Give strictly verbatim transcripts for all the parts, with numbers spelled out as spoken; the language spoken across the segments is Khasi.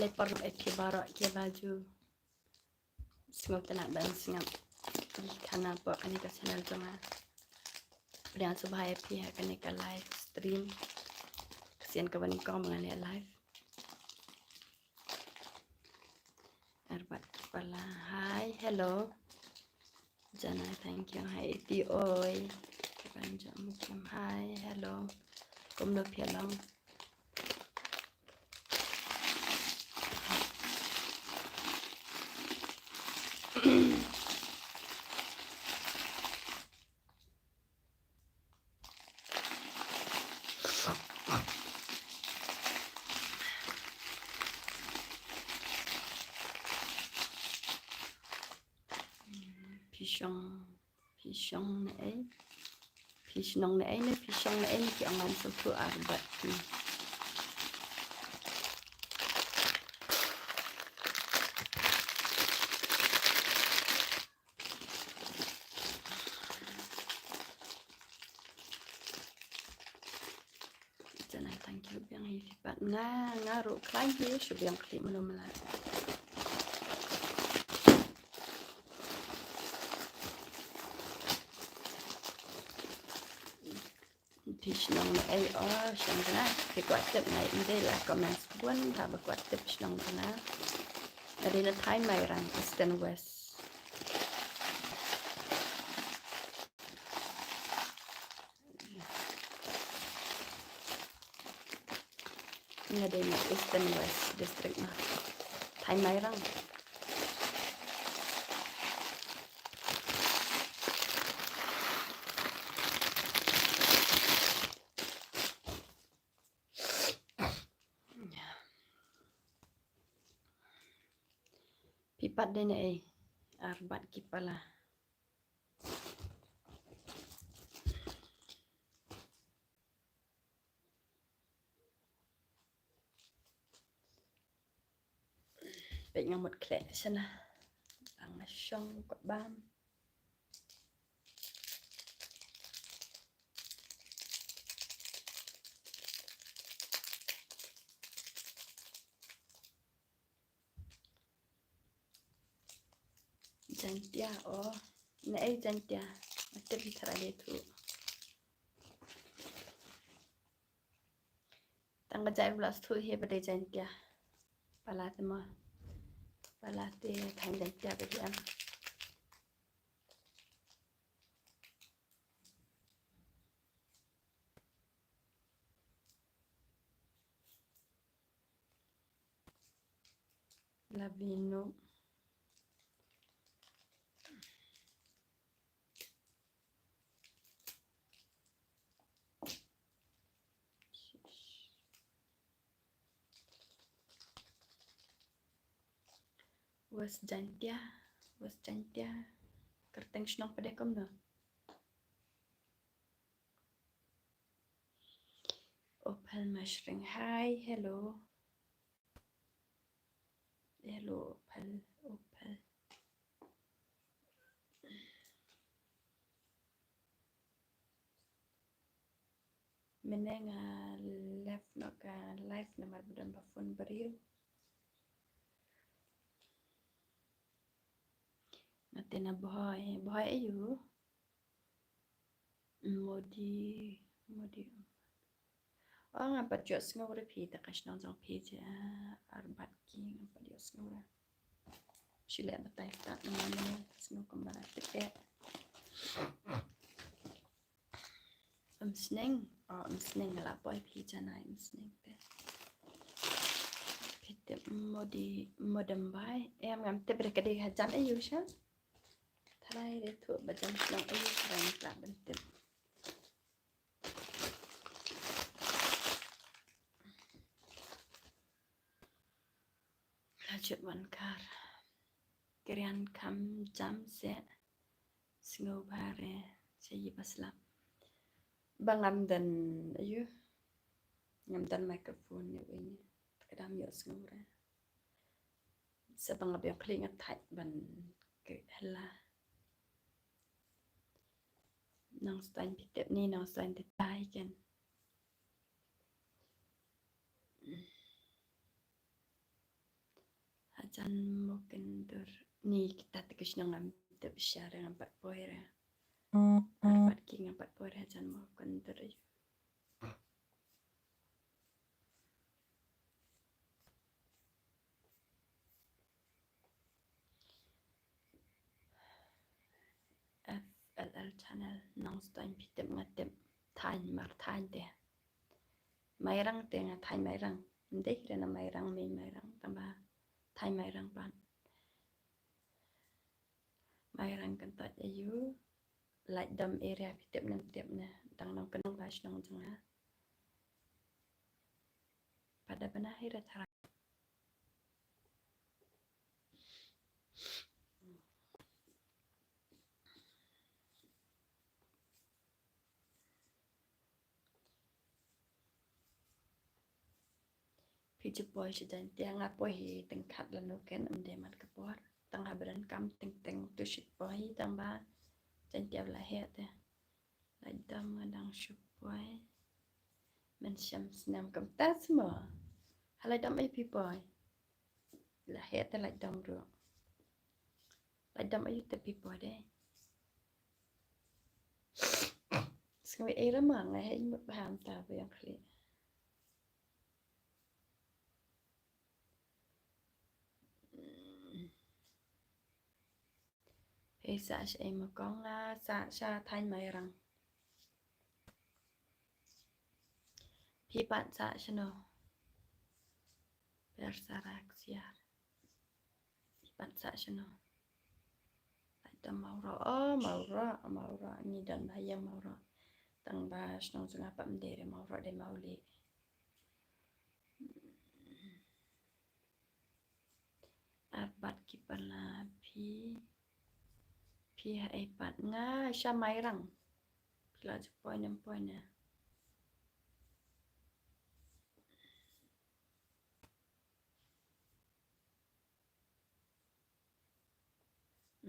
Te por eh phi baroh ki ba ju sngewtynnat ban sngap ïa kane ka channel jong nga. Pdiang sngewbha ïa phi ha kane ka live stream. Ka sien kaba nyngkong ba nga leh live. Arbat kpala. Hi, hello. Jana, thank you. Hi, Iti oi. Kiban jam kim. Hi, hello. Kumno phi long? Phi shong, phi shong ne ei? Phi shnong ne ei ne phi shong ne ei ne ki ong ngam sngewthuh arbat ki. Janai tang ki biang hi pat nga, nga ruh khlaiñ hi shu biang khlieh mano mala. Phi shnong ne ei o shnong kane, phi kwah tip nga ym dei la comment bun, haba kwah tip shnong kane. Nga dei na Thaiñ Mairang, Eastern West. Nga dei na Eastern West District na Thaiñ Mairang. Phi pat dei na ei? Arbat ki pala. Peit nga mut khleh shana. Ang nga shong kot bam. Jaintia o. Ne ei Jaintia? Nga tip hi tharai dei thuh. Tang ka jait bla thuh hi ba dei Jaintia. Pala te mo. Pala te thaiñ Jaintia ba dei em. Lavino. West Jaintia, West Jaintia. Kyrteng shnong pat dei kumno? Opal Mashring. Hi, hello. Hello, Opal, Opal. Mynne nga left noh ka live namar ba don ba phone briew. Nga te na Bhoi, Bhoi aiu? Modi, Modi. O, ngam pat ïohsngew re phi, te ka shnong jong phi te, ah, arbat ki, ngam pat ïohsngew re. Shu leh batai kat namar mynne ka sngew kumba la tip eh. Umsning, o, Umsning, nga la poi phi Janai Umsning te. Phi tip Modi, Modambai. Em, ngam tip re ka dei hajan aiu sha. Tharai dei thuh ba jan shnong aiu, tharai ngi lah ban tip. Lajut wan kar. Krian kham jam se. Sngewbha re, sa ïa ba slap. Ba ngam don, aiu. Ngam don microphone ïa uwei ne. Ka dang ïohsngew re. Sa ba nga biang khlieh nga thait ban kri hela. Nang stain pitep ni, nang stain te tai ken. Jan mo kendur ni kita te ki shnong ngam tip sha re ngam pat poi re. Arbat ki ngam pat poi re jan mo kendur ayu. F L L channel nong stoin pi tip nga tip thaiñ mar thaiñ te. Mairang te nga thaiñ Mairang. Ndeh re na Mairang mei Mairang tamba thaiñ Mairang pan. Mairang kan ta ayu. Lait dam area pi tip nem tip ne dang nong kenong ba shnong jong nga. Pada bana hira thara. Phi ju poi sha Jaintia nga poi hi tyngkhat la nu ken ym dei mat ka por. Tang ha bren kam teng teng tu shi poi tang ba Jaintia la heh te. Lait dam nga dang shu poi. Men shem snem kam ta sma. Ha lait dam ai phi poi. La heh te lait dam ruh. Lait dam ai te phi poi de. Sngew ei rama nga heh mut ba ham ta ba yang khli. Hei sa sha ei ma kong nga sa sha thaiñ Mairang. Phi pat sa shano. Per sara ksiar. Phi pat sa shano. Pat ta Mawroh, oh Mawroh, Mawroh ngi don ba ïa Mawroh. Tang ba shnong jong nga pat mdei re Mawroh dei Mawlih. Arbat ki pala phi. Phi ha ei pat nga sha Mairang. Phi la ju poi nem poi ne.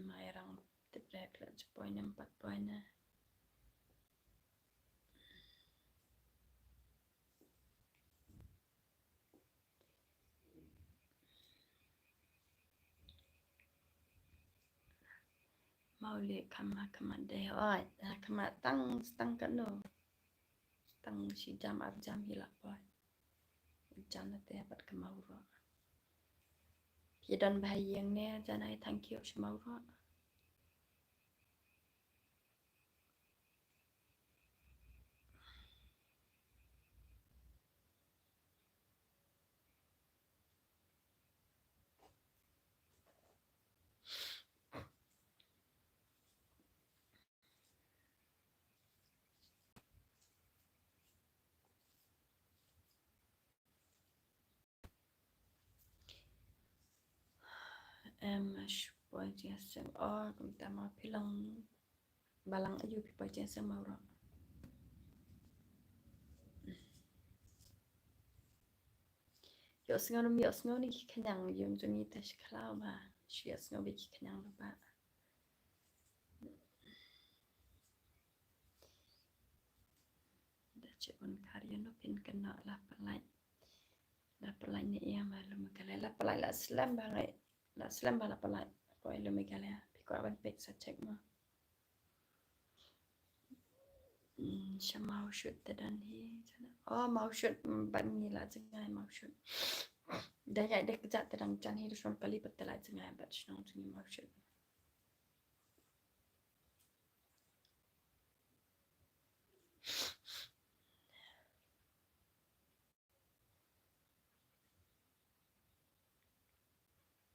Mairang te pre phi la ju poi nem pat poi ne. Mawlih kham ha khmat dei oi ha khmat tang tang kano. Tang shi jam ar jam hi la poi. Jan te pat ka Mawroh. Phi don ba ha ïing ne jan ai thank you sha Mawroh. Em, shu poi jingïaseng o kumta ma phi long balang ayu phi poi jingïaseng Mawroh. Ïohsngew nym ïohsngew ne ki khñiang ïung jong ngi te shi khlaw ba shu ïohsngew bad ki khñiang ba. Da che un kar ïa no phin kynnoh la pynlait. La pynlait ne ïa ma lum Meghalaya la pynlait la slem ba ngai la slem ba la pynlait. Ko ïa lum Meghalaya phi kwah ban peit sa check ma. Sha Mawshut te don hi. Oh Mawshut bad ngi la jngai Mawshut. Da ïa dei kjat te dang jan hi da shon kali pat te la jngai bad shnong jngi Mawshut.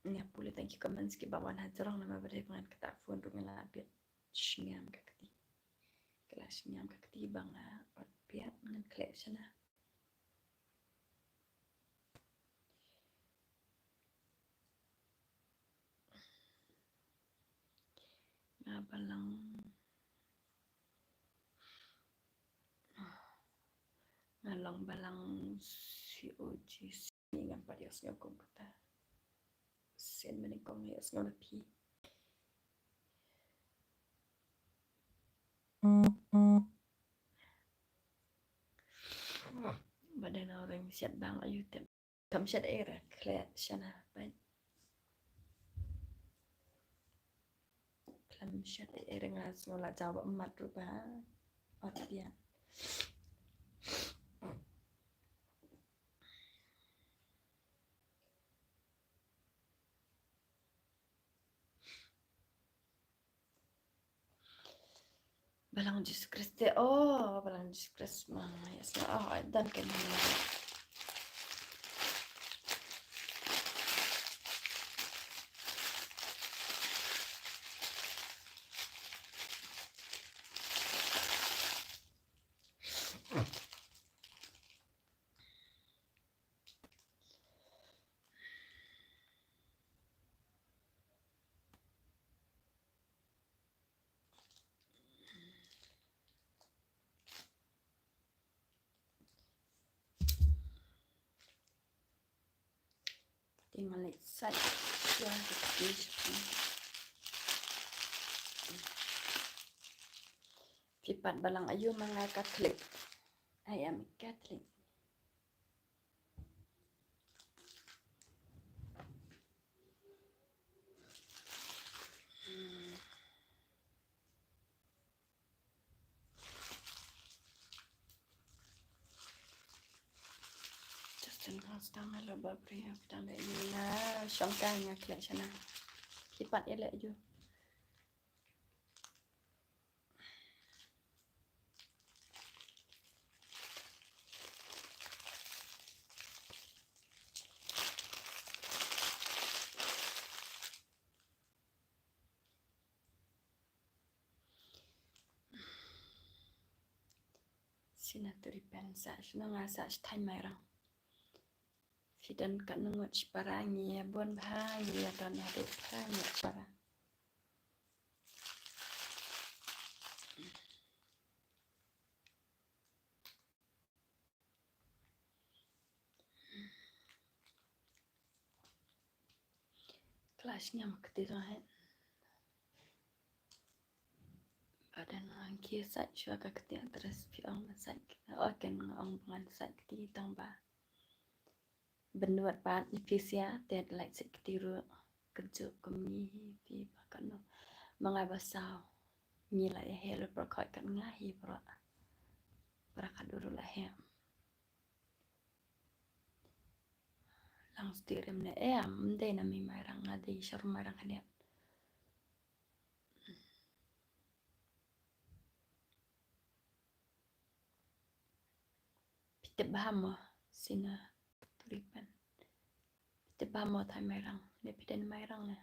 Nga pule tang ki comments kiba wan ha jrong namar ba dei ba ngan kata phone ruh nga la biat shngiam ka kti. Ka la shngiam ka kti ba nga ot biat ngan khleh shana. Nga balang. Nga long balang C O G C ngam pat ïohsngew kum kata. Sien mynne kong ïohsngew na phi. Ba dei na u reng siat bang ayu tem. Kam shet ei ra khleh shana bad. Tam shat e ring as no la jaw ba mat rupa. Ot dia. Balang Jesus Christ. Oh, balang Jesus Christ. Ma, yes. Oh, dan kan. Te nga leit sait shuwa ka kti. Phi pat balang aïu? Ma nga Catholic. I am Catholic. Justin Kongstang, hello Barbary, Kongstang, da ina shong ka nga khleh shana. Phi pat ïaleh ju. Sina turi pen sa, sina nga sa sthai mai rang. Phi don katno ngut shipara? Ngi ïa bun bha, ngi ïa don haduh bha ngut shipara. Clash ngam kti to hai. Badan ang ki sait shuwa ka kti actress phi ong ma sait. O ken ong ba ngan sait kti tang ba. Bynwat pat ni phi sia te lait sait kti ruh. Kynjuh kum ngi hi phi ba kano. Ma nga ba saw. Ngi la ïa heh ruh ba khot kat nga hi ba ruh. Ba ka dur ruh la heh. Lang sti rim ne, eh, am dei na mi Mairang, nga dei sharum Mairang kane. Phi tip bha mo sina turipan. Phi tip bha mo thai Mairang, ne phi dei na Mairang ne.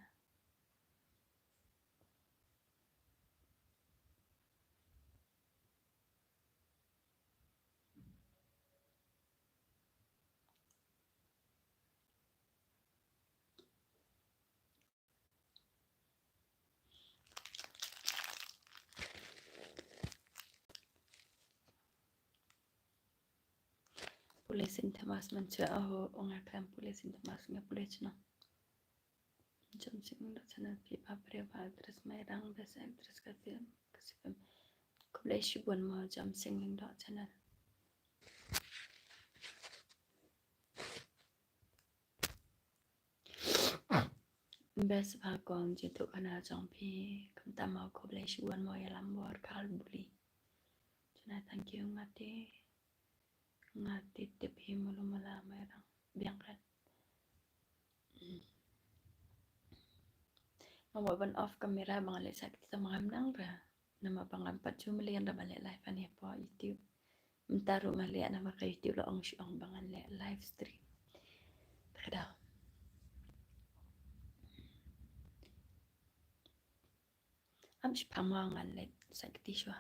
Pule Saint Thomas man cha aho, ong a klam Pule Saint Thomas nga pule chno. Jam sing dot channel phi ba pre ba actress Mairang, best actress ka film ka sipem. Khublei shibun mo jam sing dot channel. Best ba kong jitu kana jong phi, kumta mo khublei shibun mo ïalam bor kal buli. Chana thank you nga te, nga te tip hi mulu mala Mairang biang kat. Nga mo ban off camera ba nga leh sait kti ta ma ngam nang ra. Namar ba ngam pat ju mlien ra ban leh live ani hapoh YouTube. Mynta ruh nga leh namar ka YouTube la ong shu ong ba ngan leh live stream. Ta ka daw. Am shi pang ma ngan leh sait kti shuwa.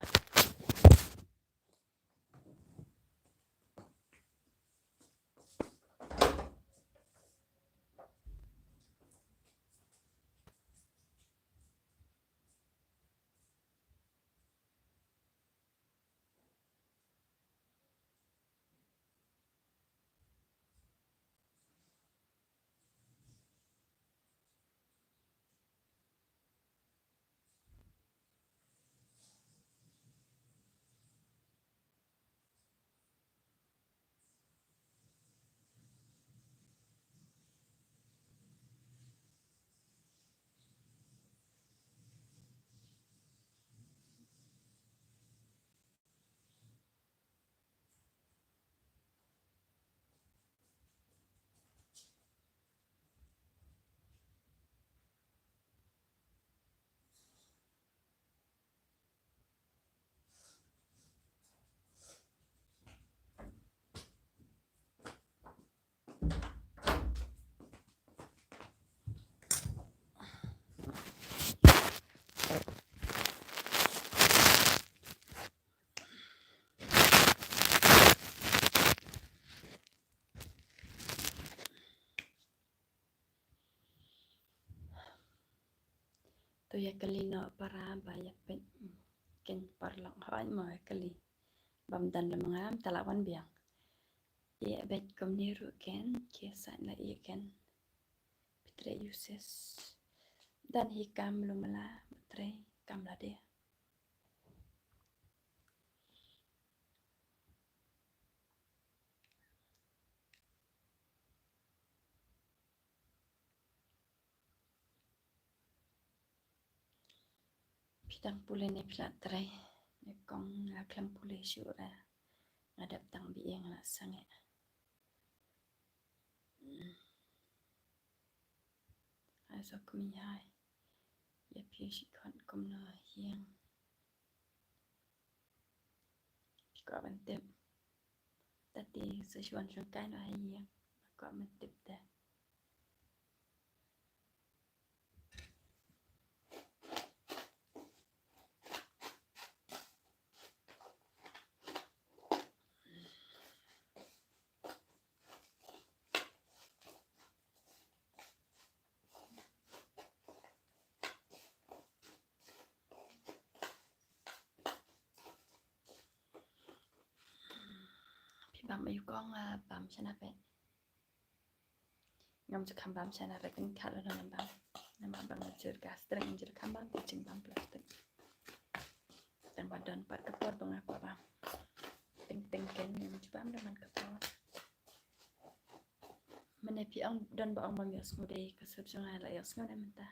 To ïa kali noh para ba ïa peit. Ken paralok hooid mo ïa kali. Bam don la mangam ta la wan biang. Ïa beit kumne ruh ken ki sa la ïa ken. Phi trei uses. Don hi kam lum la, phi trei kam lade. Phi dang pule ne phi la trei? Ne kong nga khlem pule shuh ra. Nga dep tang biang la sangeh. Ai sa kumi hai. Ïa phi shi khon kumno hiang. Phi kwah ban tip. Tati sa shuan shong kai no hai hiang. Kwah ban tip da. Phi bam aïu kong, ah, bam shana peit. Ngam ju kham bam shana peit, kan khat lo ngam bam. Namar ba nga jur ka streng, jur kham bam, ka jing bam plastik. Tang ba don pat ka por ba nga kwah bam. Teng teng ken ngam ju bam da man ka por. Mane phi ong don ba ong bam ïohsngew dei ka sur jong nga la ïohsngew dei mynta.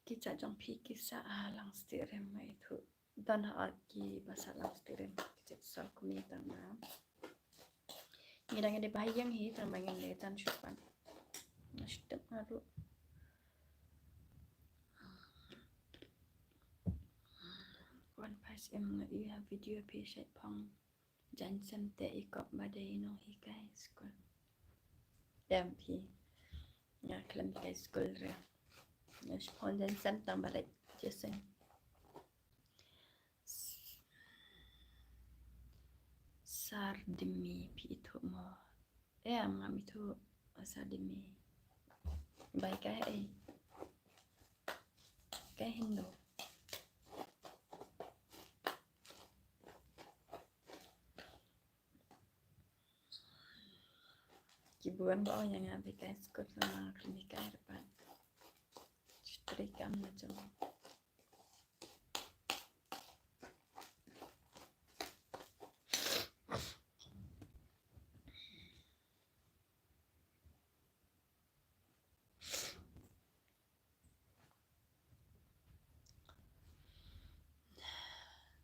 Ki jait jong phi ki sah ha lang stieh rim nga ithuh. Don ha ki ba sah lang stieh rim ki jait sol kmie tang na. Ngi dang ïa dei ba ha ïing hi tang ba ngin ïa tan shu pan. Nga shu tip nga ruh. Wan phai siem nga ïohi ha video phi shait phong. Jan sem te i kop ba dei i nonghikai skul. Dem phi. Nga khlem hikai skul re. Nga shu phong jan sem tang ba dei. Jeseng. Sar dimi phi ithuh mo. Eh, am ngam ithuh sar dimi. Bai kai ei. Kai Hindu. Ki bun ba ong ïa nga ba kai skul, nga khlem kai re pat. Shu trei kam na jong.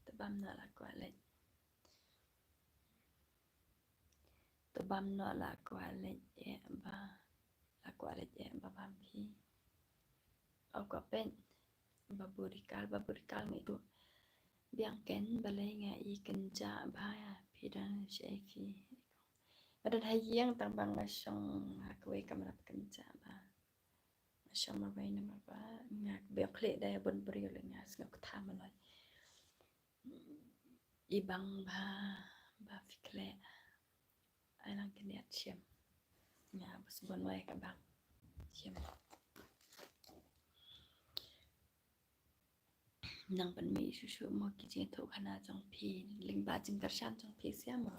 Te bam noh la kwah leit. Te bam noh la kwah leit eh ba. La kwah leit eh ba bam phi. Au kwah peit. Babu Rikal, Babu Rikal nga ithuh. Biang ken balei nga i kynjah ba phi don shaei phi. Nga don ha ïing tang ba nga shong ha kawei kamra kynjah ba. Nga shong marwei namar ba nga biang khlieh da ïa bun briew lei nga sngew kata marwei. I bang ba, ba phi khleh. Ai lang kyndiat shim. Nga bas bon wai ka bang. Shim. Nang ban mih shuh shuh mo ki jingthoh khana jong phi. Lyngba jingkyrshan jong phi sia mo.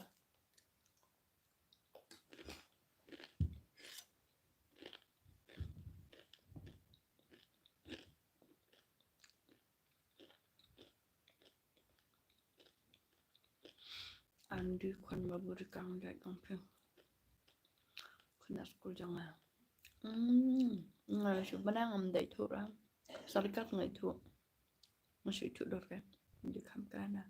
Andy khun Babu Rikal jait kong phi. Khun na skul jong nga. Hmm, nga shu bana ngam dei ithuh ra. Sorry ka nga ithuh. Nga shu ithuh dor ka. Di kham ka na.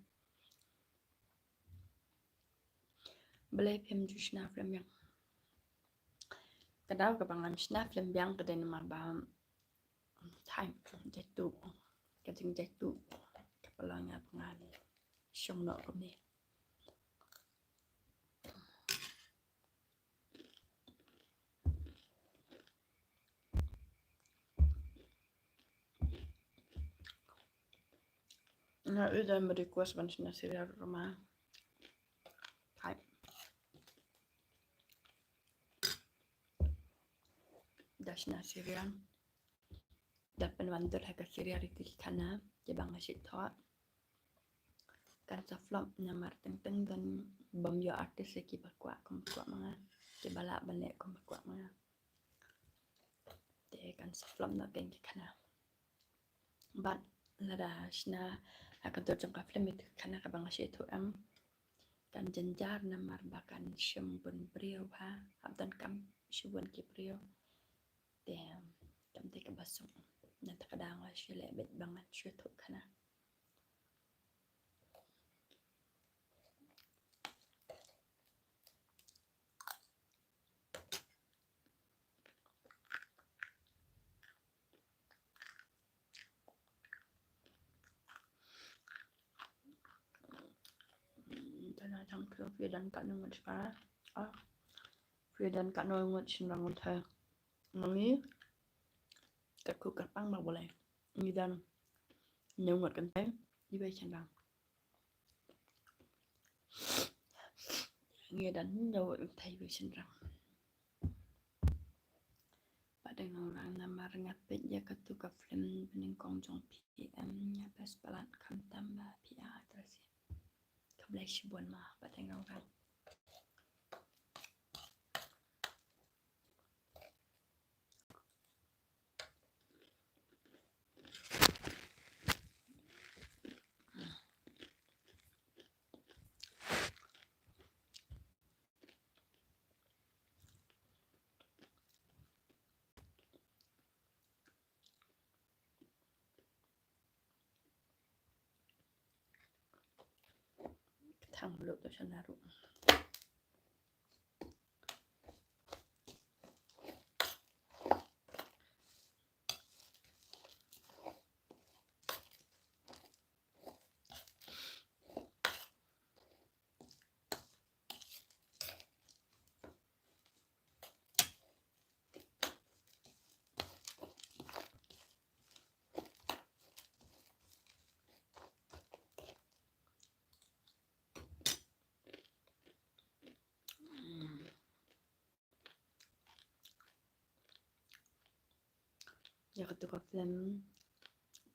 Balei phim ju shna film biang? Ka daw kaba ngam shna film biang ka dei namar ba time jaituh, ka jingjaituh ka pynlong ïa ba ngan shong noh kumne. Nga ïohi da ma request ban shna serial rama. Hai. Da shna serial. da pynwandur ha ka serial Riti ki khana kiba nga shu thoh. Kan sa flop namar teng teng don bym ïoh artist kiba kwah kum kwah ma nga, kiba lah ban leh kum kwah ma nga. Te kan sa flop noh kein ki khana. Bad lada shna ha ka dur jong ka film, ïa ki khana kaba nga shu thoh em, kan jynjar namar ba kan shim bun briew ha, hap don kam shibun ki briew. Te kam dei kaba suk. Nangta ka dang la shu leh beit ba ngan shu thoh khana. Tana tang phi phi don katno ngut shipara. Ah, phi don katno ngut shynrang ngut ha. Ngi katku kyrpang ba balei. Ngi don hynñiew ngut kynthei, iwei shynrang. Ngi don hynñiew ngut kynthei, iwei shynrang. Pat Deng Nongrang, namar nga peit ïa katu ka film ba nyngkong jong phi, em, nga best palat khamtam ba phi ïa actress. Khublei shibun ma Pat Deng Nongrang. Thang bluh to shana ruh. Ïa katu ka film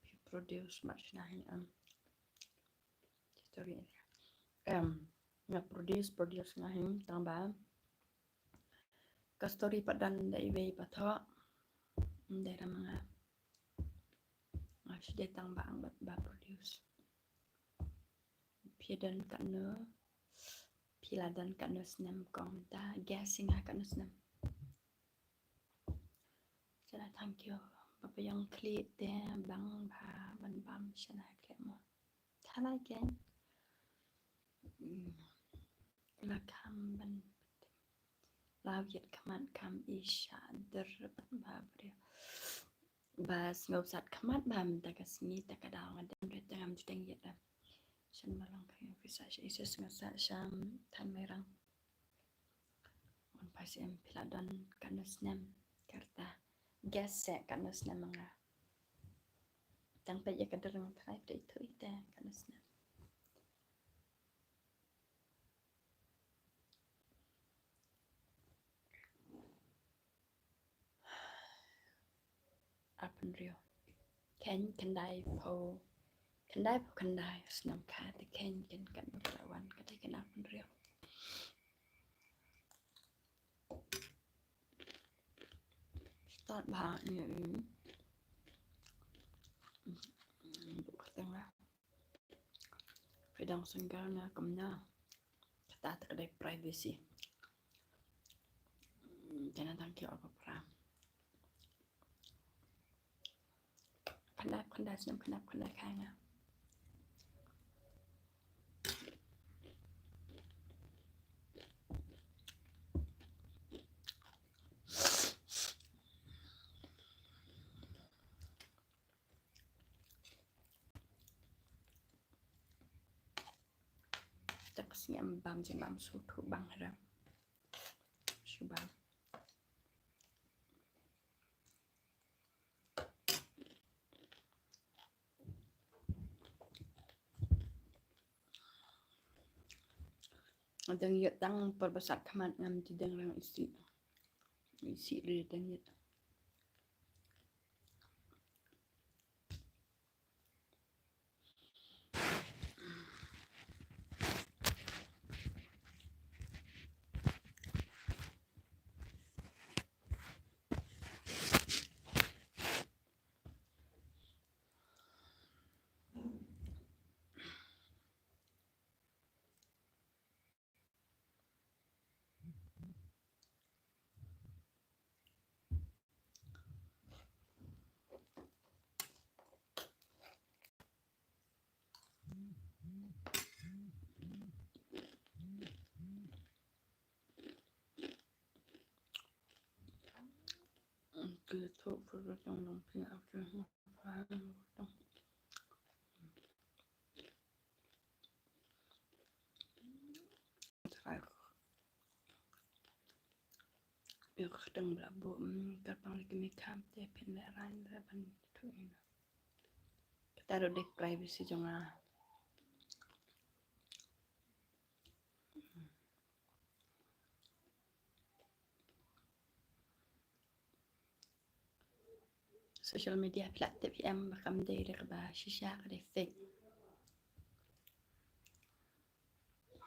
phi produce, mat shna hi, em. Story, em, nga produce, produce nga hi, tang ba ka story pat don da iwei ba thoh. Ym dei da ma nga. Nga shu dei tang ba ang ba, ba produce. Phi don katno, phi la don katno snem kong, ta guessing ha katno snem. Shana thank you. Ba payong khlieh te bang ba ban bam shana khlieh mo. Thala ken. Mm. La kham ban. La ïit khmat kham isha dur ban ba briew. Ba sngewsat khmat ba mynta ka sngi ta ka daw nga dang rit ngam ju dang ïit. Shan ba long ka office sha isa sngewsat sham than mai rang. Wan pa sim phi la don katno snem, karta guess se katno snem ma nga. Tang peit ïa ka dur nga tharai peit tu ite katno snem. Arphew hynriew. Ken khyndai phew, khyndai phew khyndai snem ka te ken ken kan ba la wan ka te ken arphew hynriew. Start ba ni ni. Buk teng la. Phi dang single ne kumne? Kata te ka dei privacy. Hmm, te na tang ki or ba pra. Khyndai, khyndai snem, khyndai, khyndai kha nga. Te ka sngi em bam jin bam shu thuh bang hara. Shu bam. Dang ïa tang por ba sat khmat ngam ju dang rang isih. Isih ri dang ïa. Ki thoh pur jong long phi au ki. Trai. Ïa ka kyrteng ba la buh, mm, kyrpang lei ki mei kham te phin leh rang da ban tu ina. Kata ruh dei privacy jong nga. Social media platform ba kam dei da kaba shisha, ka dei fake.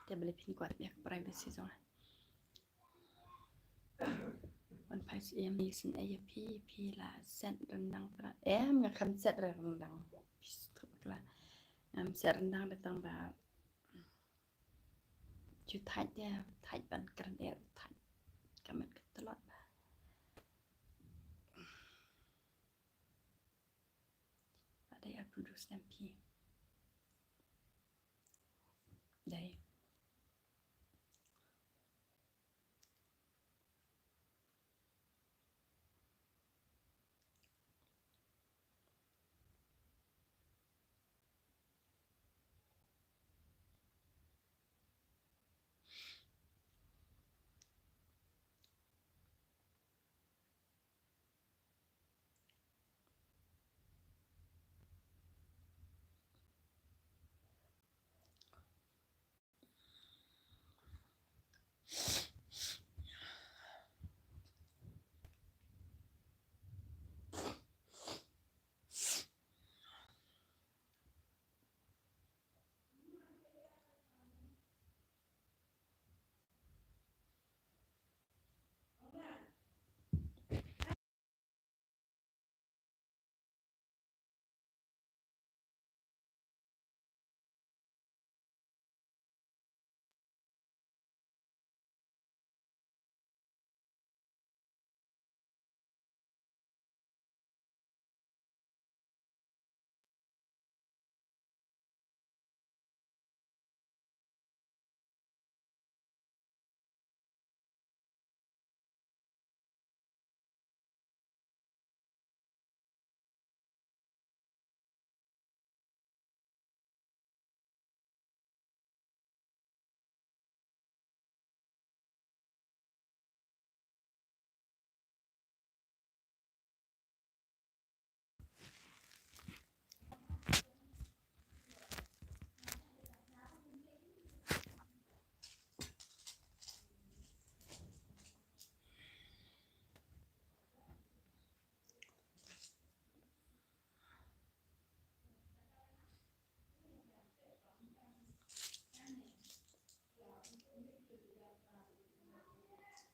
Te balei phin kwah ïa ka privacy jong nga. Wan phai sha em ni sien ïa phi, phi la set ryndang pra. Em, nga kam set ryndang. Phi stop kla. Ngam set ryndang da tang ba ju thait ïa, thait ban kren ïa, thait. Ka met ka tlot ba. Ba dei ar phew hynriew snem phi. Dei.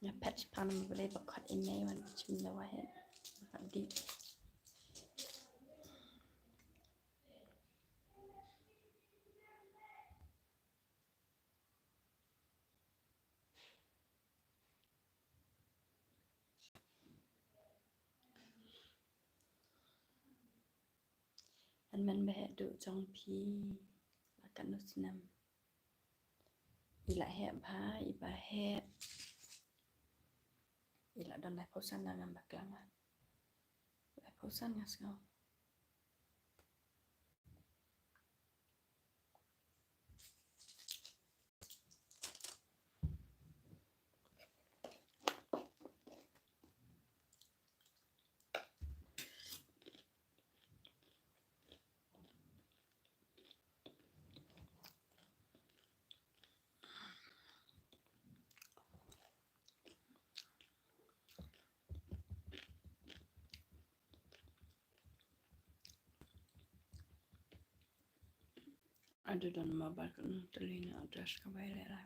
Nga phet shaphang namar balei ba khot email wan chim da wahet. Ba khot dih. Hynmen ba heh duh jong phi la katno snem? I la heh bha, i ba heh. I la don laiphew san, nga ngam bakla nga. Laiphew san nga sngew. Aduh, don mobile ka nang tylli na address ka bai leh la.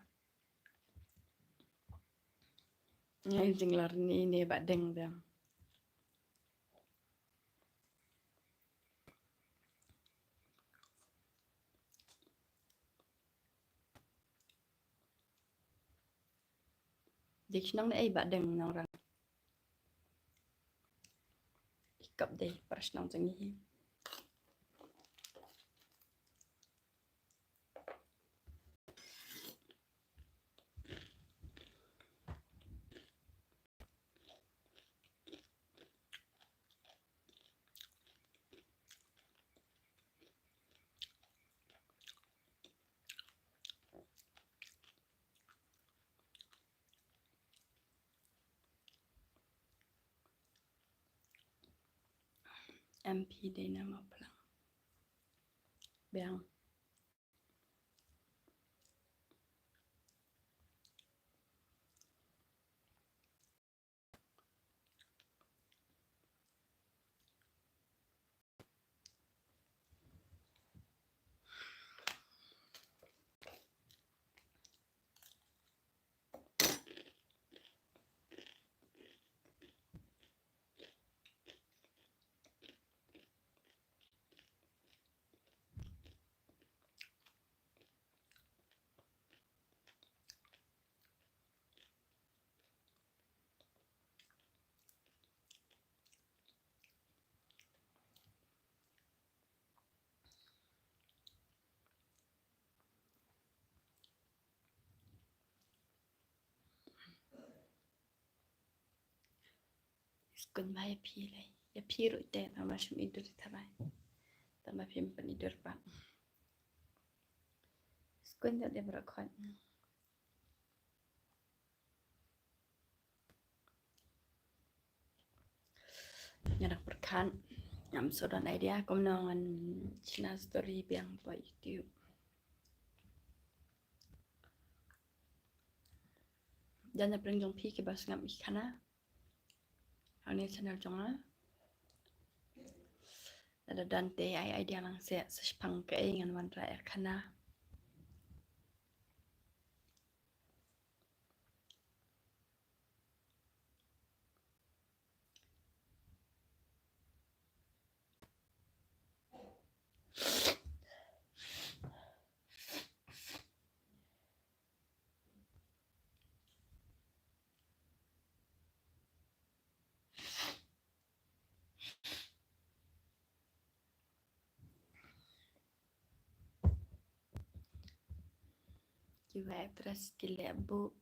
Ngai jinglar ni ne ba deng deng. Dei shnong ne ei ba deng nong rang. I kap dei para shnong jong ngi hi. M P dei na ma plang. Biang. Skun ba ïa phi lei, ïa phi ruh te tang ba shim i dur tharai. Tang ba phim pyn i dur pat. Skun da dei baroh khoit. Nga dang pyrkhat, ngam shu don idea kumno ngan shna story biang hapoh YouTube. Jan na pyrshang jong phi kiba sngap ïa khana hangne channel jong nga. Lada don te ai idea lang seh, sa shaphang kaei ngan wanrah ïa khana. Kiwei actress ki leh buh,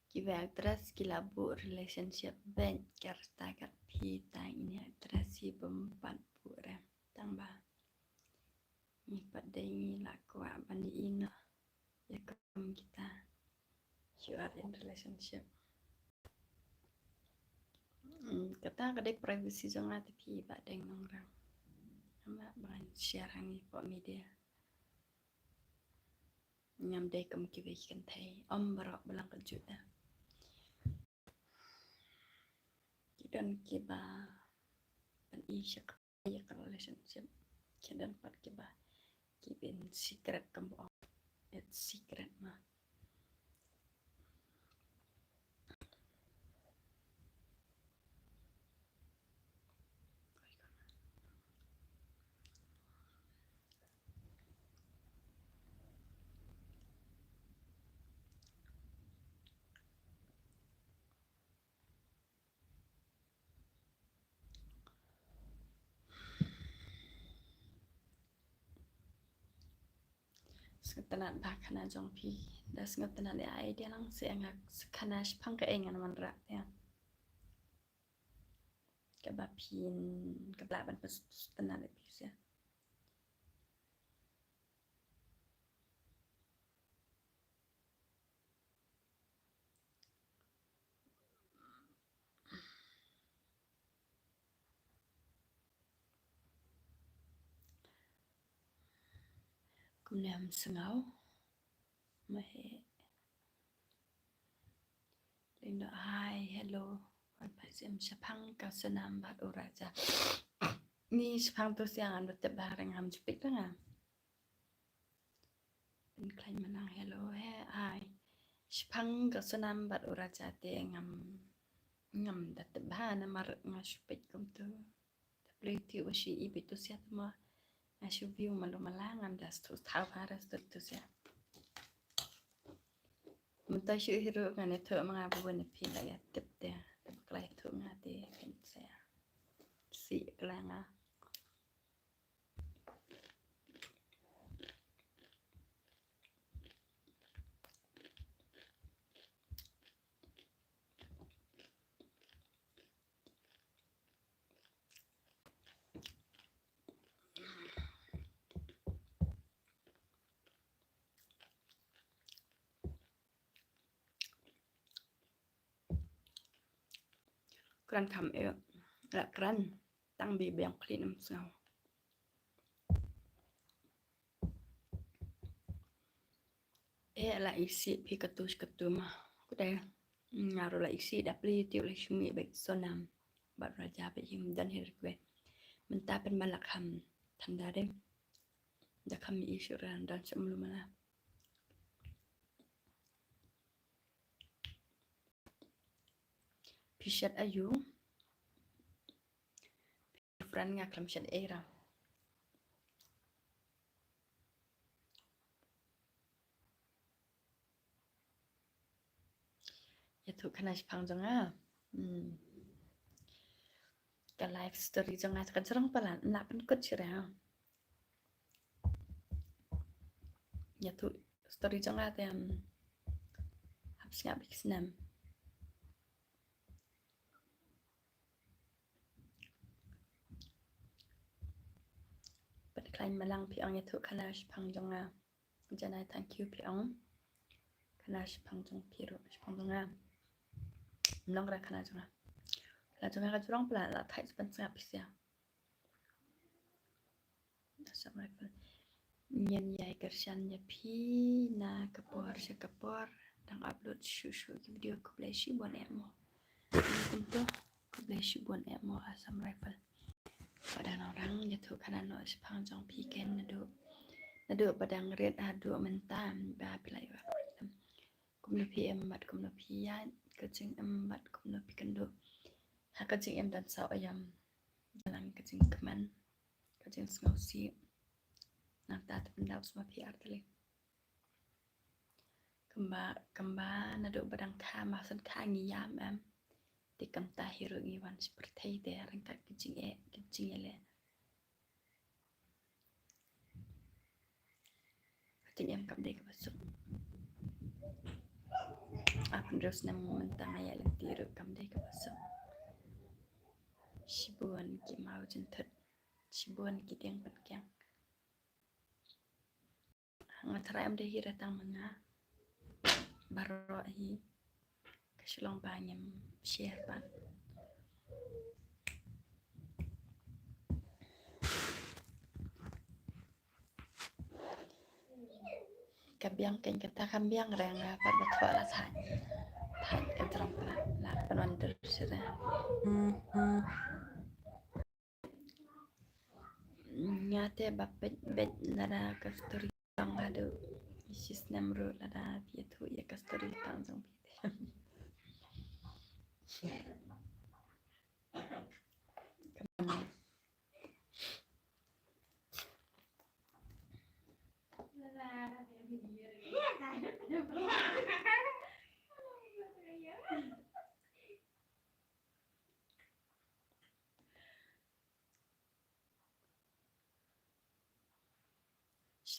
kiwei actress ki la buh relationship bad ka rta kat phi tang ine actress hi bym pat buh re tang ba ngi pat dei ngi la kwah ban ïohi noh ïa kum kita. You are in relationship. Hmm, kata ka dei privacy jong nga te phi bah dei nongrang. Ngam lah ban share hangne hapoh media. Ngam dei kum kiwei ki kynthei. Ym baroh ba lang ka juh da. Ki don kiba pyni sha ka ïa ka relationship. Ki don pat kiba keep in secret, kumba ong, it's secret ma. Sngewtynnat ba khana jong phi. Da sngewtynnat ïa idea lang seh nga khana shaphang kaei ngan wanrah ïa. Kaba phin, kaba lah ban pynsngewtynnat ïa phi seh. Kumne ym sngew. Ma he. Lindo, hi, hello. Wan pat sim shaphang ka Sonam bad u Raja. Ni shaphang tu siang an bad tep ba reng ham jupit ka nga. Pynklaiñ manang hello he ai. Shaphang ka Sonam bad u Raja te ngam, ngam da tip bha namar nga shu peit kumtu. Da plie ti wa shi i bit tu siat mo. Nga shu view malu mala ngam da stu thaw bha ra stu tu siat. Mynta shu hiru nga ne thu ma nga bu ne phi la ya tip te. Da klai thu nga te phin sia. Si kla nga. Kren kham eh, la kren. tang bi biang khlin em sngaw. Eh, la isih phi katu katu ma. Ku dei. Nga ruh la isih da pli ti u la shumi bek Sonam. Bad Raja bek him dan hir kwe. Mynta pen malak ham thanda dei. Da kham isih ran dan sem lu mala. Phi shet ayu. Friend nga khlem shet ei ra. Ïathuh khana shaphang jong nga. Hmm. Ka life story jong nga ka jrong palat, na pynkut shuh ra. Ïathuh story jong nga te, em, hap sngap bik snem. Pynkhlaiñ malang phi ong ïathuh khana shaphang jong nga. Janai thank you phi ong. Khana shaphang jong phi ruh, shaphang jong nga. Mlong ra khana jong nga. Khana jong nga ka jrong palat, la thait ban sngap phi sia. Assam Rifle. Ngin ïai kyrshan ïa phi na ka por sha ka por. Dang upload shuh shuh ki video, khublei shibun eh mo. Kumto, khublei shibun eh mo Assam Rifle. Ba dang nang rang ïathuh khana noh shaphang jong phi ken naduh, naduh ba dang rit haduh mynta ba phi la ïoh. Kumno phi im bad kumno phi ïaid, ka jingim bad kumno phi kynduh ha ka jingim, don saw aïom. Dang ka jingkmen, ka jingsngewsih. Nangta te pyndap sma phi ar tylli. Kumba, kumba naduh ba dang kha, ma san kha ngi ïam em. Te kumta hi ruh ngi wan sha pyrthei te ryngkat ki jingeh, ki jingïaleh. Ka jingim kam dei kaba suk. Ar pynriew snem mynta nga ïaid lynti ruh kam dei kaba suk. Shibun ki maw jynthut, shibun ki dieng pynkiang. Nga tharai ym dei hi re tang ma nga, baroh hi. Ka shu long ba ngim share pat. Ka biang kein kata kam biang re, nga pat ba thoh la thait. Thait ka jrong pat la pynwan dur shuh re. Nga te ba peit beit lada ka story tang haduh shi snem ruh lada phi ïathuh ïa ka story tang jong phi te.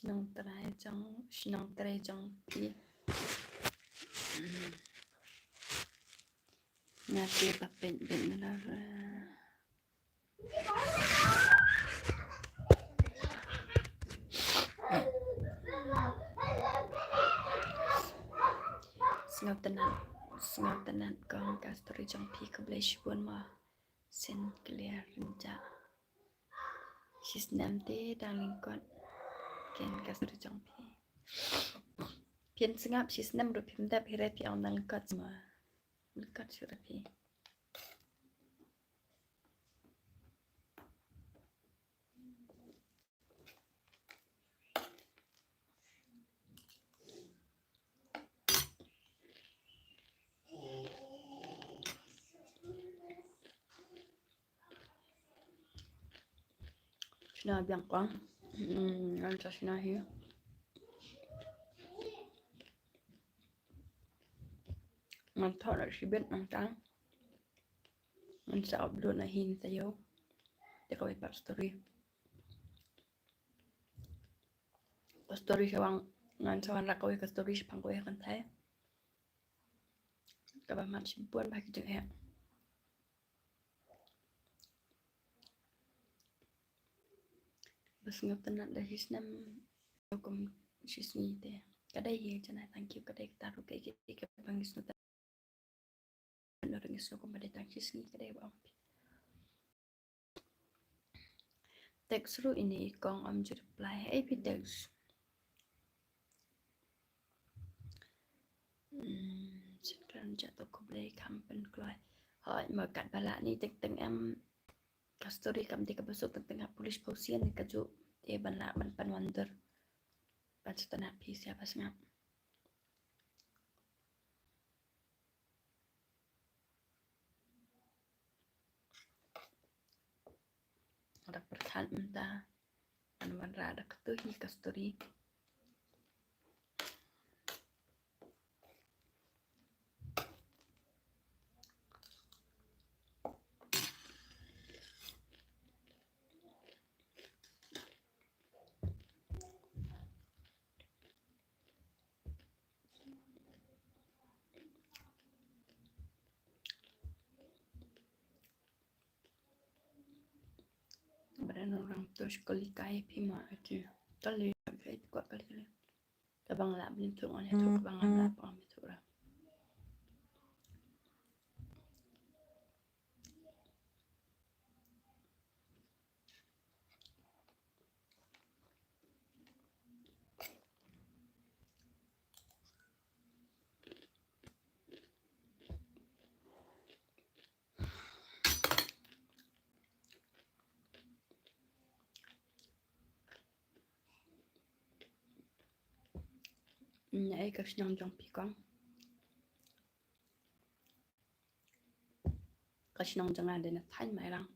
Shnong trai jong, shnong trai jong phi. Nga te ba peit beit na la. Sngewtynnat, sngewtynnat kong ka story jong phi, khublei shibun mo. Shen clear rynjah. Shi snem te dang lyngkot. Ken ka story jong phi. Phin sngap shi snem ruh phim dep hi re phi ong dang lyngkot mo. Lyngkot shuh re phi. Shna biang kong. Hmm, ngan sa shna hi. Ngan thoh na shibit nangta. Ngan sa upload na hi nangta ïoh. Te kawei pat story. Ka story sha wang, ngan sa wan rak kawei ka story shaphang kawei ka kynthei. Kaba mat shibun ba ki jingeh. Ba sngewtynnat da shi snem, kum shi sngi te. Ka dei hi jana thank you, ka dei kata ruh kaei kaei kaba ngi sngewtynnat. Ngi sngewtynnat kum ba dei tang shi sngi ka dei ba ong phi. Text ruh ine i kong ym ju reply. Hei phi text. Hmm, sngewkhlaiñ jatuh khublei kham pynkloi. Hooid, ma katba lah ni teng teng em ka story kam dei kaba suk teng teng ha police pawsian ka ju te ban lah ban pynwandur. Ban sngewtynnat phi sia ba sngap. Nga da pyrkhat mynta ban wanrah da katu hi ka story. Bad nang rang tu skuli kai phi ma ati. Kali kai tu kwa kali kali. Ka bang lah bin tu on tu ka bang lah pang tu ra. Ïa, eh, ka shnong jong phi kong. Ka shnong jong nga dei na thaiñ Mairang.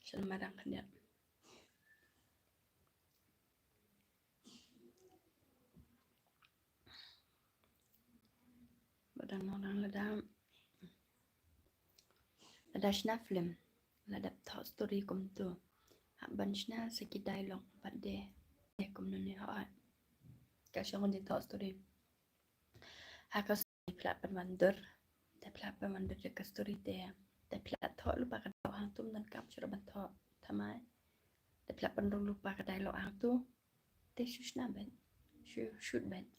Shnong Mairang khyndiat. Ba dang nang lada, lada shna film, lada thoh story kumtu. Hap ban shna sa ki dialogue bad de, de kumno ne hooid. Ka shong de thoh story. Ha ka story phi lah pynwandur. Te phi lah pynwandur ïa ka story te. Te phi lah thoh lypa ka dialogue hangtu, ym donkam shuh ban thoh thymmai. Te phi lah pynrung lypa ka dialogue hangtu. Te shu shna beit. Shu shoot beit.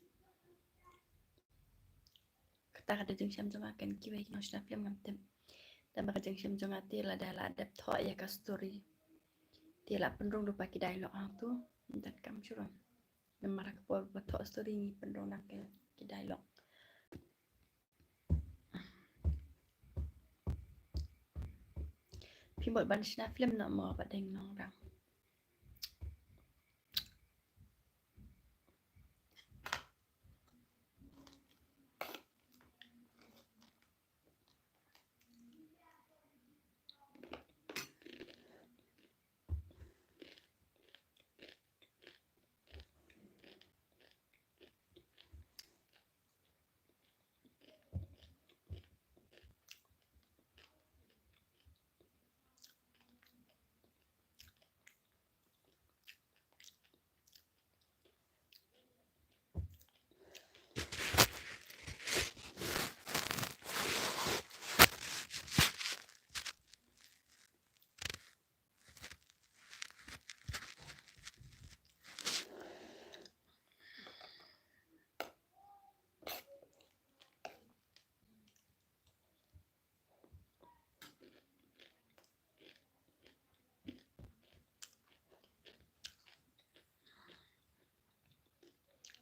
Kata ka dei jingshem jong nga, kan kiwei ki nongshna film ngam tip. Tangba ka jingshem jong nga te lada lah dep thoh ïa ka story. Te lah pynrung lypa ki dialogue hangtu. Ym donkam shuh. Namar ka por ba thoh story ngi pynrung nang ki, ki dialogue. Phi mut ban shna film noh mo, Bah Deng Nongrang?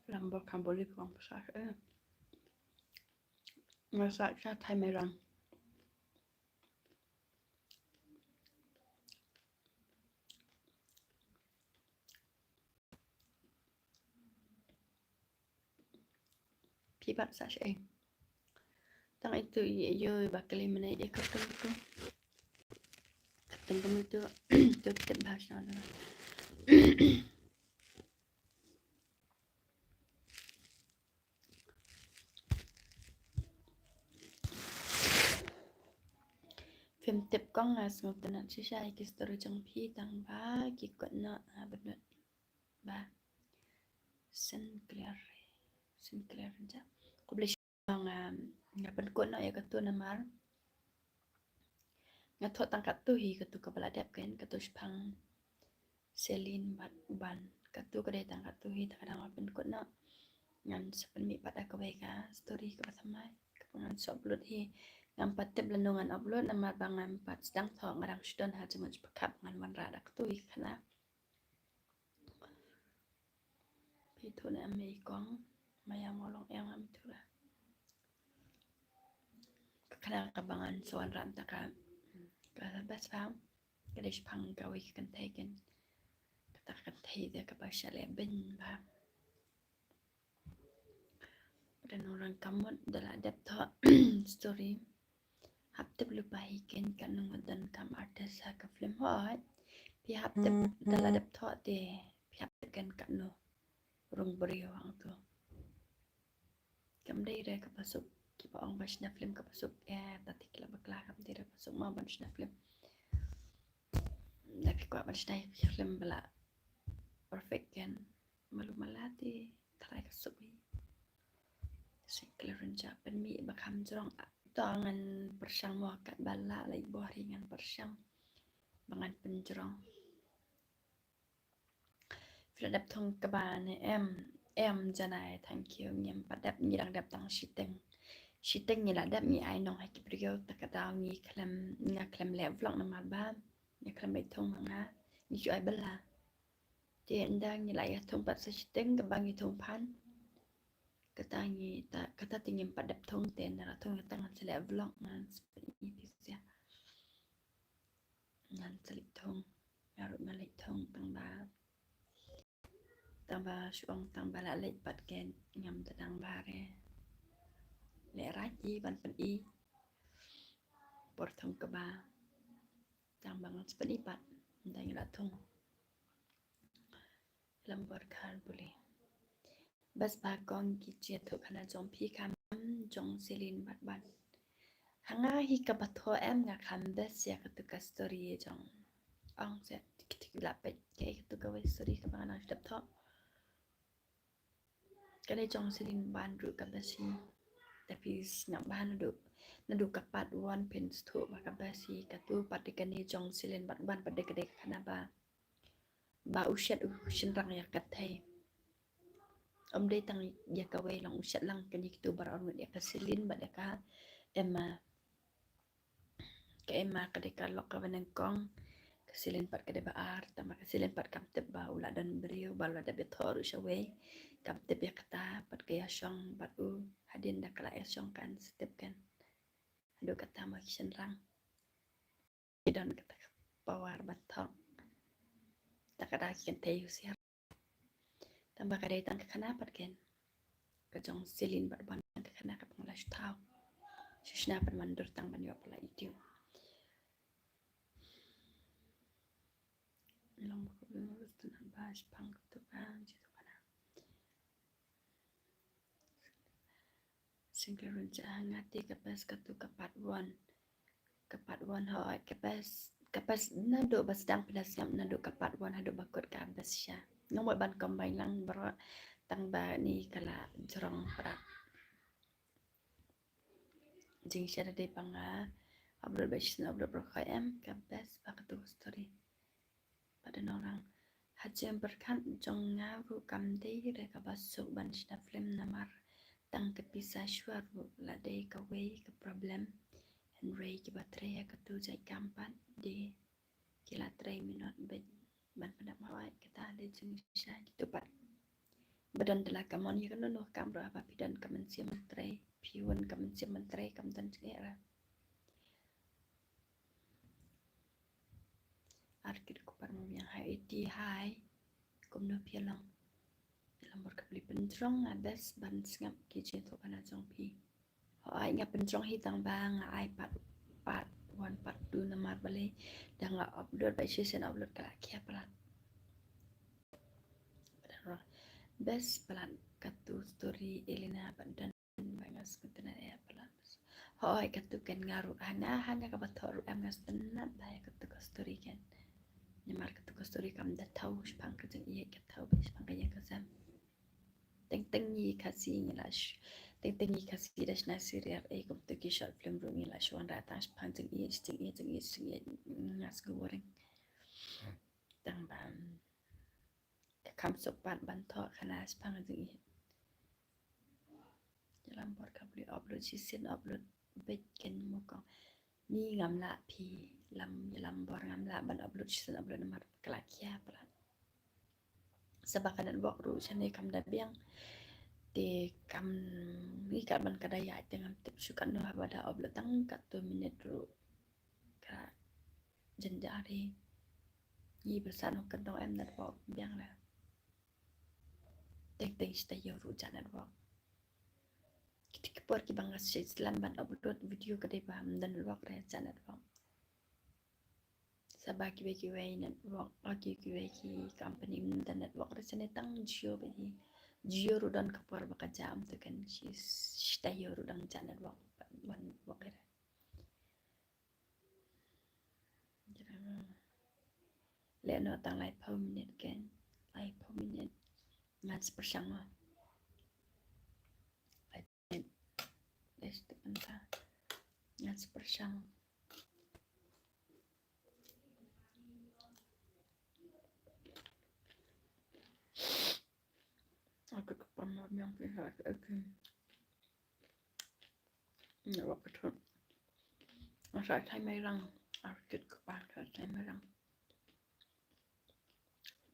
Lam bok kam boli kong pasa eh. Masak sa thai merang. Phi bat sa sha eng. Tang itu i yo ba kali mene i kyrteng itu. Kyrteng itu. Itu kita bahas na. Phim tip kong, nga sngewtynnat shisha ïa ki story jong phi, tang ba ki kut noh, ah, bynta ba Sinclair, Sinclair ja. Khublei shibun, ah, nga pynkut noh ïa katu namar nga thoh tang katu hi, katu kaba la dep kein, katu shaphang Celine bad Uban. Katu ka dei tang katu hi, tang ka dang la pynkut noh. Ngan sa pynmih pat da kawei ka story kaba thymmai kaba ngan sa upload hi. Ngam pat tip lano ngan upload namar ba ngam pat sdang thoh, nga dang shu don ha jingmut jingpyrkhat ngan wanrah da katu ïa ka khana. Phi thoh ne em ïa i kong, ma ïa mo long em ngam thoh la. Ka khana kaba ngan sa wanrah mynta ka, ka best pha, ka dei shaphang kawei ka kynthei kan. Kata ka kynthei de kaba sha leh beiñ bha. Da nongrang ka mut da la dep thoh story. Hap tip lypa hi ken katno ngut don kam artist ha ka film hooid. Phi hap tip da la dep thoh te phi hap tip ken katno rung briew hangto. Kam dei re kaba suk, kiba ong ban shna film kaba suk, eh, ta te ki la bakla, kam dei re ba suk ma ban shna film. Da phi kwah ban shna film ba la perfect ken. Malu mala te tharai ka suk hi. Sing khlem rynjah pynmih ba kham jrong. To ngan pyrshang mo katba lah leit bor hi ngan pyrshang ba ngan pynjrong. Phi la dep thung kaba ne em? Em Janai, thank you. Ngim pat dep, ngi dang dep tang shiteng. Shiteng ngi la dep, ngi ai nong ha ki briew, ta ka daw ngi khlem, nga khlem leh vlog namar ba nga khlem leit thung ma nga, ngi shu ai bylla. Te ynda ngi la ïa thung pat sa shiteng kaba ngi thung phan. Kata ngi ta, kata te ngim pat dep thung te nda la thung ïa tang ngan sa leh vlog ngan sa pyn-i phi sha. Ngan sa leit thung, nga ruh ngan leit thung tang ba, tang ba shu ong tang ba la leit pat ken ngam da dang ba re. Leh raji ban pyn-i. Por thung kaba tang ba ngan sa pyn-i pat ynda ngi la thung. Lambor Khan Puli. Bas ba kong ki jingïathuhkhana jong phi kam jong Celine bad Ban. Ha nga hi kaba thoh em nga kham best ïa katu ka story jong. Ong se tik tik la peit kaei katu kawei story kaba nga nang sdep thoh. Kane jong Celine Ban ruh ka best hi. Te phi sngap bha naduh, naduh ka part one phin sngewthuh ba ka best hi. Katu pat de kane jong Celine bad Ban pat de ka dei ka khana ba ba u shet u shynrang ïa ka thei. Ym dei tang ïa kawei lang, u shet lang kane kitu baroh arngut, ïa ka Celine bad ïa ka Emma. Ka Emma ka dei ka lok kaba nyngkong, ka Celine pat ka dei ba ar, tangba ka Celine pat kam tip ba u la don briew, ba u la dep ïathoh ruh shawei. Kam tip ïa kata, pat ka ïashong bad u, hadien da ka la ïashong kan sa tip kan. Haduh kata ma ki shynrang ki don kata ka power ban thoh. Ta ka da ki kynthei husiar. Tangba ka dei tang ka khana pat ken. Ka jong Celine bad Ban ka khana kaba nga la shu thaw. Shu shna pat man dur tang ban ïoh pala YouTube. Long ba ka bun ba shu tynat ba shaphang katu ka jingïathuhkhana. Sing khlem rynjah ha nga te ka best katu ka part one. Ka part one hooid ka best, ka best naduh ba sdang phi la sngap naduh ka part one haduh ba kut ka best shisha. Ngam mut ban combine lang baroh tangba ni ka la jrong palat. Jingshisha da dei ba nga upload ba shisien upload baroh khoit em, ka best ba katu ka story. Bad da nongrang ha jingpyrkhat jong nga ruh kam dei re kaba suk ban shna film namar tang ka pisa shuwa ruh la dei kawei ka problem. Hynrei kiba trei ha katu jait kam pat de ki la trei minot bad ban pyndap hooid kata dei jingshisha kitu pat. Ba don da la ka mon ïa kano kano ka kam ruh haba phi don ka mynsiem ban trei, phi wan ka mynsiem ban trei kam don jingeh re. Ar ki dei ku par ma biang hai iti hai. Kumno phi long? Ïa lambor ka bli pynjrong nga best ban sngap ki jingïathuhkhana jong phi. Hooid nga pynjrong hi tangba nga ai part, part one part two namar balei da nga upload ba shisien upload ka la khia palat. Best palat katu story Elena bad Don. Ba nga sngewtynnat ïa palat. Hooid katu ken nga ruh ha nga, ha nga kaba thoh ruh em nga sngewtynnat ba ïa katu ka story ken. Namar katu ka story kam da thaw shaphang ka jingïeit, ka thaw ba shaphang ka ïing ka sem. Teng teng ngi Khasi ngi la sh-, teng teng ngi Khasi da shna serial ei kum tu ki short film ruh ngi la shu wanrah tang shaphang jingïeit, jingïeit, jingïeit, jingïeit, nga sngewbha reng. Tang ba ka kham suk pat ban thoh khana shaphang jingïeit. Ïa lambor ka bli upload shisien upload beit ken mo kong. Ni ngam lah phi, lam, lam bor ngam lah ban upload shisien, upload namar ka la khia palat. Sa ba ka network ruh shane kam da biang. Te kam, ni kat ban ka da ïaid te ngam tip shuh katno haba da upload tang katto minit ruh ka jynjar hi. Ngi ba sa no ka dong em network biang la. Teng teng shi taïew ruh jia network. Kita ki por kiba nga shisha slem ban upload video ka dei ba ym don network re jia network. Sa ba kiwei kiwei network, oh, kiwei kiwei ki company ym don network re, shane tang Jio ba hi. Jio ruh don ka por ba ka jam tu kan shi, shi taïew ruh dang jia network, ban network re. Leh noh tang laiphew minit kan. Laiphew minit. Ngan sa pyrshang mo. Laiphew minit. Dei sa tip mynta. Ngan sa pyrshang. Aku kepala yang pihak aku. Nga wak ka thut. Nga sa thai Mairang. Ar kit kpa sa thai Mairang.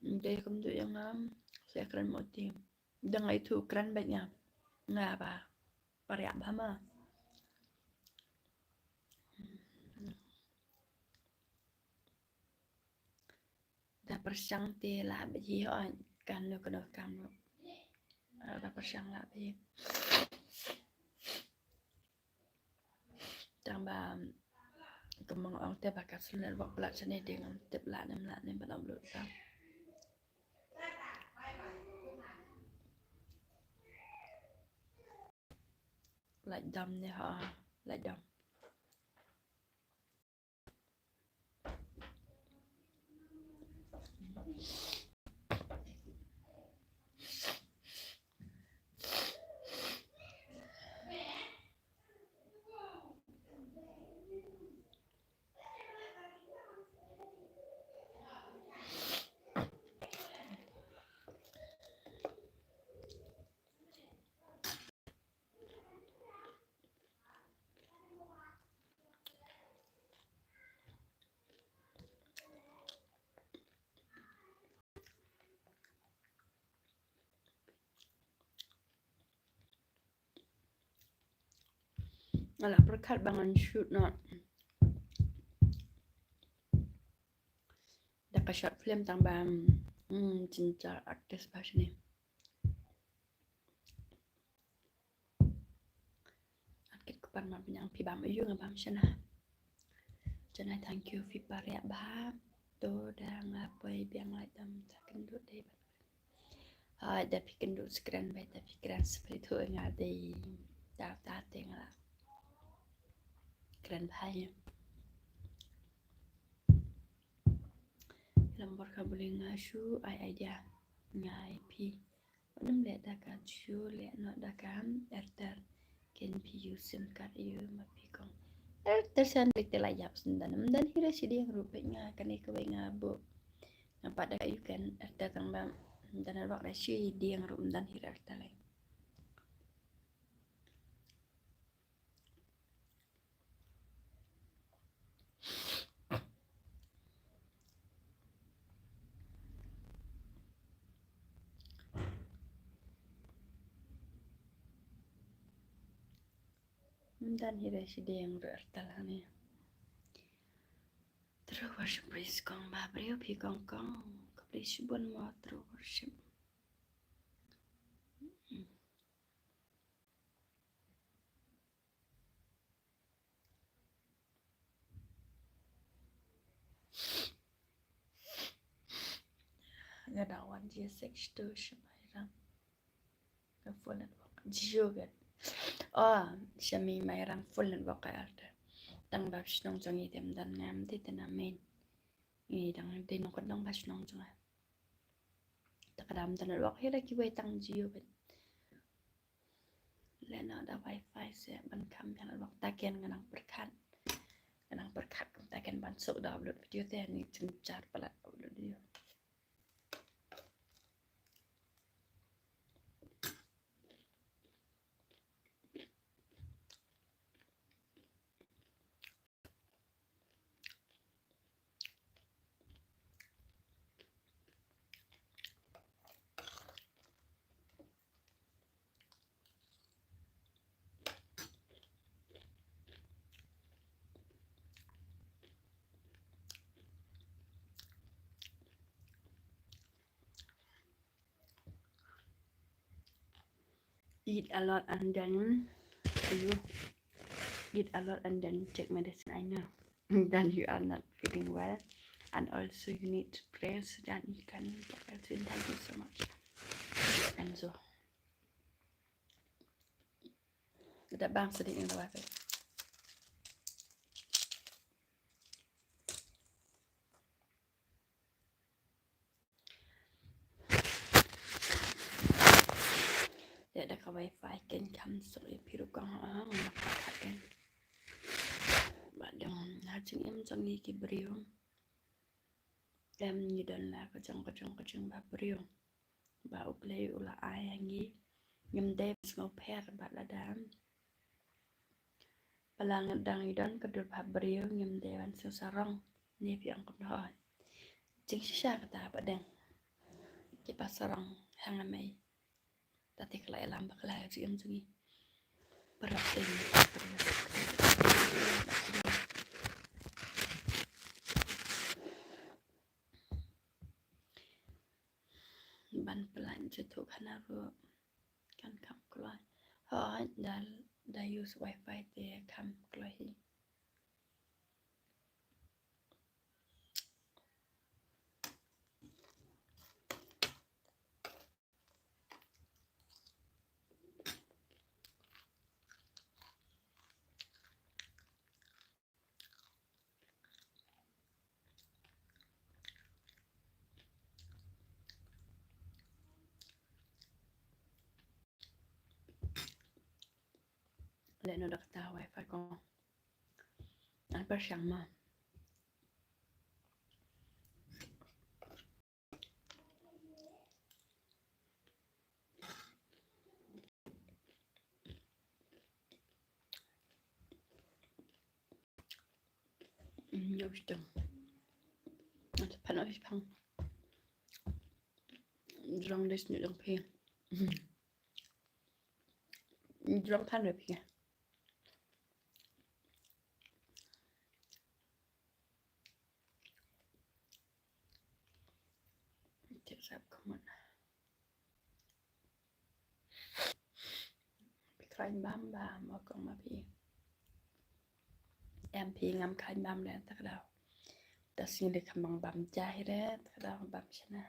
Dei kumjuh ïa nga, sa kren moti. Dang ai thu kren beit nga. Nga ba pariah bha ma. Da pyrshang te lah beit hi, hooid, kano kano kam ruh. Ah, da pyrshang lah beit hi. Tang ba, kumba nga ong te ba ka slow network palat shane, dei ngam tip lah ne ym lah ne ban upload tang. Lait dam ne, ha, lait dam. Nga la pyrkhat ba ngan shoot noh da ka short film tang ba, hmm, jynjar actress ba shane. At kit kpan ma pynïang phi bam ayu nga bam shana. Janai thank you phi pariah bha. To da nga poi biang lait dam sa kynduh dei ban. Hooid da phi kynduh skren bha da phi kren spray thu nga dei da da te nga la kren bha ïa. Lambor ka buli nga shu ai idea nga ai phi. Wat nym leh da ka Jio, leh noh da ka Airtel. Ken phi use sim card aiu ma phi kong? Airtel shen leh te la ïap shen dan. Ym don hi re shi dieng ruh peit nga kane kawei nga buh. Nga pat da ka aiu ken Airtel tang ba ym don network re shi dieng ruh ym don hi re Airtel ai. Ym don hi re shi dieng ruh Airtel hangne. True worship, praise kong ba briew phi kong kong. Ka praise shibun mo true worship. Nga dang wan Jio six two sha Mairang. Ka full network. Jio ka. Oh, sha Mairang full network ka Airtel. Tang ba shnong jong ngi te ym don ngam te te na main. Ngi dang te nong ka dang ba shnong jong nga. Ta ka dam don network hi la kiwei tang Jio bad. Leh noh da wifi se ban kham biang network ta ken nga nang pyrkhat. Nga nang pyrkhat kumta ken ban suk da upload video te ni jynjar palat upload video. eat a lot and then you eat a lot and then take medicine, I know. Then you are not feeling well. And also you need to pray so that you can get well soon. Thank you so much. And so, that bounce didn't work. Te da ka wifi ken kam suk ïa phi ruh kong ha, nga pat ken. Ba dang ha jingim jong ngi ki briew. Em, ngi don la ka jong ka jong ka jong ba briew ba U Blei u la ai ha ngi. Ngim dei ban sngewpher bad lada ba la ngi dang ïa don ka dur ba briew, ngim dei ban sngewsarong. Ni phi ong kumno? Jingshisha kata ba dang ki ba sarong ha nga mei. Tati ka la ïalam ba ka la ïa jingim jong ngi. Baroh te ngi ban plan jatuh khana ruh kan kham kloi. Hooid, da, da use wifi te kham kloi hi. Leh noh da kata wifi ko. An pyrshang ma. Mm, ïa, u sdang. Ata pan oi pang. Jrong des nyu dang phi. Jrong pan re phi. Te sap kumut. Phi khlaiñ bam bam, o kong ma phi. Em phi ngam khlaiñ bam re ta ka daw. Ta sngi de kham bam bam ja hi re ta ka daw bam shana.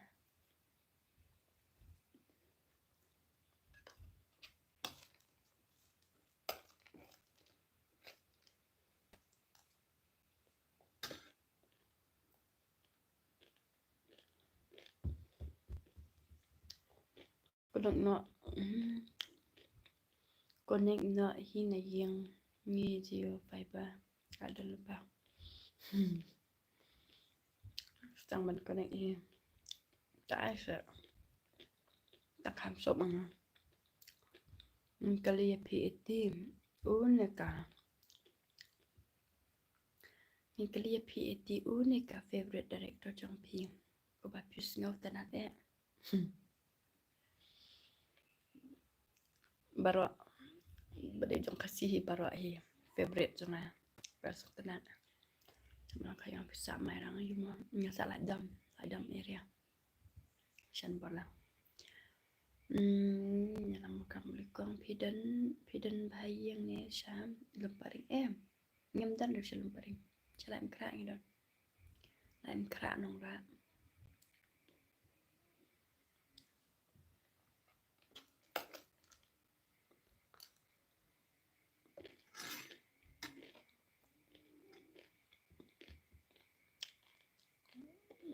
Connect noh, mm, connect noh hi na ïing ngi Jio Fiber. Ka don lypa. Hmm. Sdang ban connect hi. Ta ai sa. Ta kham sop ma nga. Ngi kylli ïa phi iti. U ne ka. Ngi kylli ïa phi iti u ne ka favorite director jong phi. Uba phi sngewtynnat eh. Hmm. Baroh. Ba dei jong Khasi hi baroh hi. Favorite jong nga. Ba sngewtynnat. Namar ka ïang pisa mai rang ïa mo. Nga sa Laitdom. Laitdom area. Shan Borlang. Hmm, ïa lang kam likong phi don, phi don ba ha ïing ne sha Lympung Ring em. Ngim don ruh sha Lympung Ring. Sha Laitumkhrah ngi don. Laitumkhrah Nongrah.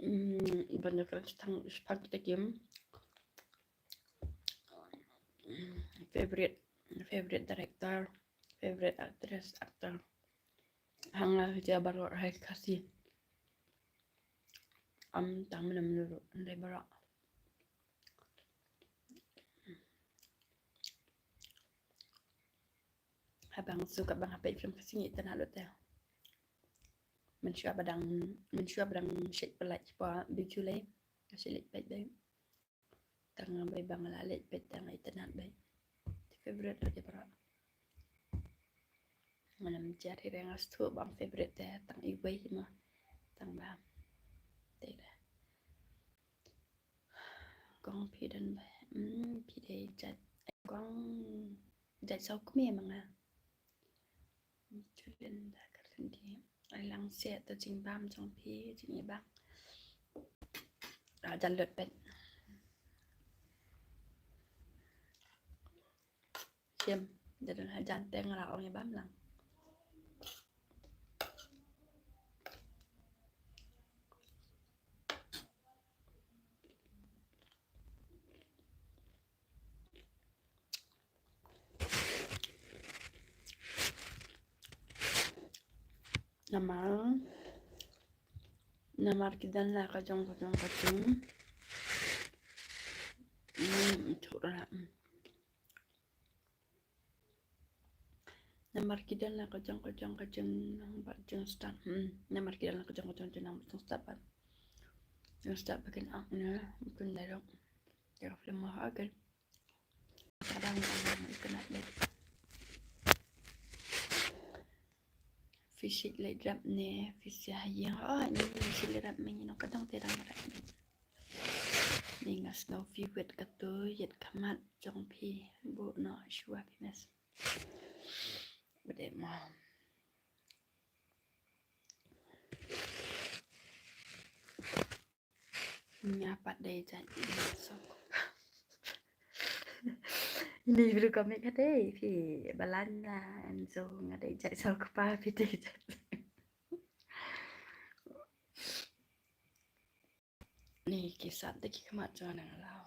Mm, ban ïa kren tang shipang kita kim. Mm, favorite, favorite director, favorite actress, actor. Ha nga hi ja baroh hai Khasi. Am tang mynno mynno ruh, ndai baroh. Haba nga shu kat ba nga peit film Khasi ngi itynnad lut te. Mynshuwa ba dang, mynshuwa ba dang shait pyllait shapoh Bijulei. Nga shait leit peit dei. Tang nga bai ba nga la leit peit tang nga itynnad bai. Te favorite lut ïa baroh. Nga lam jat hi re nga shu ba ong favorite te tang iwei hi mo. Tang ba. Te da. Kong phi don ba. Hmm, phi dei jat. Kong jait saw kmie ma nga. Julinda Karlindi. Ai lang siat to jingbam jong phi, jingibang. Ah, jan lut pet. Shim, da don hajan teng la ong ibam lang. Namar, namar ki don la ka jong ka jong ka jong. Hmm, thura. Namar ki don la ka jong ka jong ka jong nang ba jong start. Hmm, namar ki don la ka jong ka jong jong nang ba jong start ba. Jong start ba kin ak ne, kin la dok. Ka film mo ha kin. Kadang kadang internet deh. Fisik le drap ne, fisik hayang. Oh, ini fisik le drap ne, ini kadang te dang drap ne. Ni nga sngew phi wet kato, ïet khmat jong phi, bu no shuwa phi mes. Bede mo. Nga pat dei jait saw. Ini bru kami ka dei phi balan na anjo nga dei jait saw kpa phi dei jait. Ni ki sat te ki khmat jong nang law.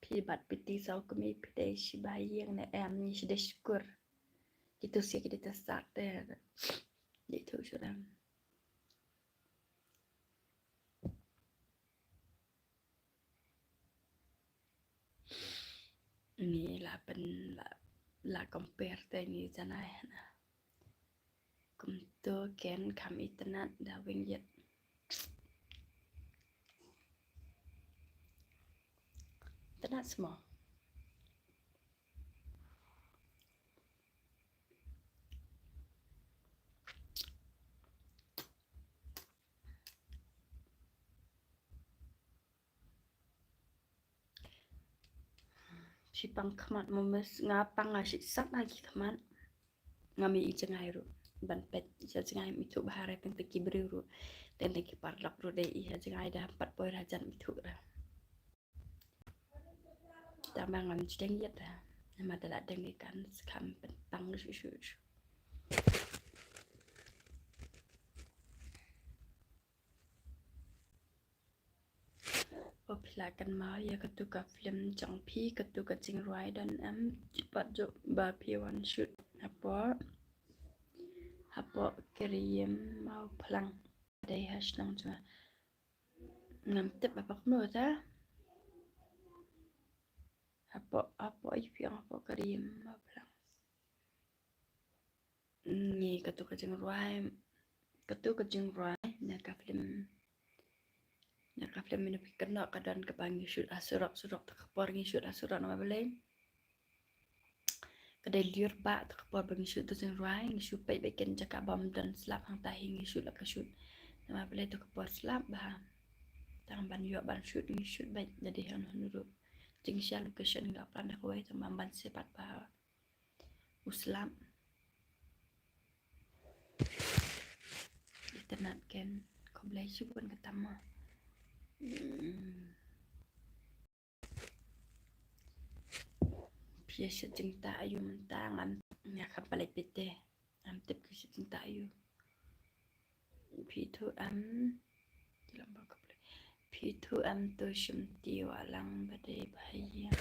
Phi bat phi ti saw kmie phi dei shiba ïeng ne em, ngi shi dei shukur. Kitu sia ki dei ta sat te. Dei tu shuram. Ni la pen la, la compare te ni janai na. Kumto ken kham itynnad da weng ïet. Itynnad sma. Shi pang khmat mo mes, nga pang nga shi sat ha ki khmat. Nga mi i jngai ruh ban pet, i jngai mi thuh bha re, teng teng ki briew ruh, teng teng ki paralok ruh dei i ha jngai da pat poi rajan mi thuh ra. Tang ba ngam sdang ïet da. Namar da la dang ïa kan skam pen tang shu shu shu. O phi la kynmaw ïa katu ka film jong phi, katu ka jingrwai don em, pat jop ba phi wan shoot hapoh, hapoh Kyriem Mawphlang. Dei ha shnong jong nga. Ngam tip ba pa kumno ta. Hapoh, hapoh i phi ong hapoh Kyriem Mawphlang. Ngi katu ka jingrwai, katu ka jingrwai na ka film. Na ka film ina phi kynnoh ka don kaba ngi shoot ha surok, surok ta ka por ngi shoot ha surok namar balei. Ka dei lyiur ba ta ka por ba ngi shoot tu jingrwai, ngi shoot peit ba ken jaka bym don slap hangta hi ngi shoot la ka shoot. Namar balei ta ka por slap ba. Tang ban ïoh ban shoot ngi shoot beit da dei hangno hangno ruh. Jingshisha location ngi la plan da kawei tang ban ban sepat ba u slap. Itynnad ken, khublei shibun kata ma. Hmm. Phi ïa shet jingtah aïu mynta ngam, nga kham pynleit peit te. Ngam tip ki shet jingtah aïu. Phi thuh em. Phi thuh em to shim ti wah lang ba dei ba ha ïing.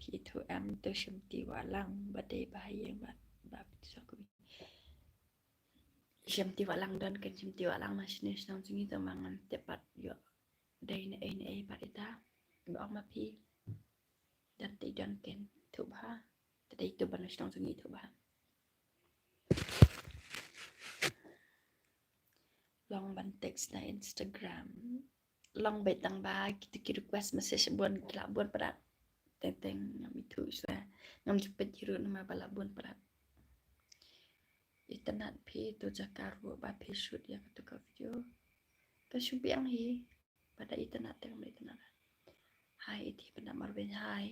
Phi thuh em to shim ti wah lang ba dei ba ha ïing ba, ba phi thuh. Shim ti wah lang don ken, shim ti wah lang na shane shnong jong ngi tang ba ngam tip pat ïoh dei ne ei ne ei pat ita. Ba ong ma phi. Don te don ken, thuh bha. Te dei tu ban shnong jong ngi thuh bha. Long ban text na Instagram. Long beit tang ba kita ki request message bun ki la bun palat. Teng teng ngam ithuh shuwa. Ngam ju peit hi ruh namar ba la bun palat. Itynnad phi tu jaka ruh ba phi shoot ïa katu ka video. Ka shu biang hi. Ba da itynnad te kam da itynnad. Hai iti pynda marwei hai.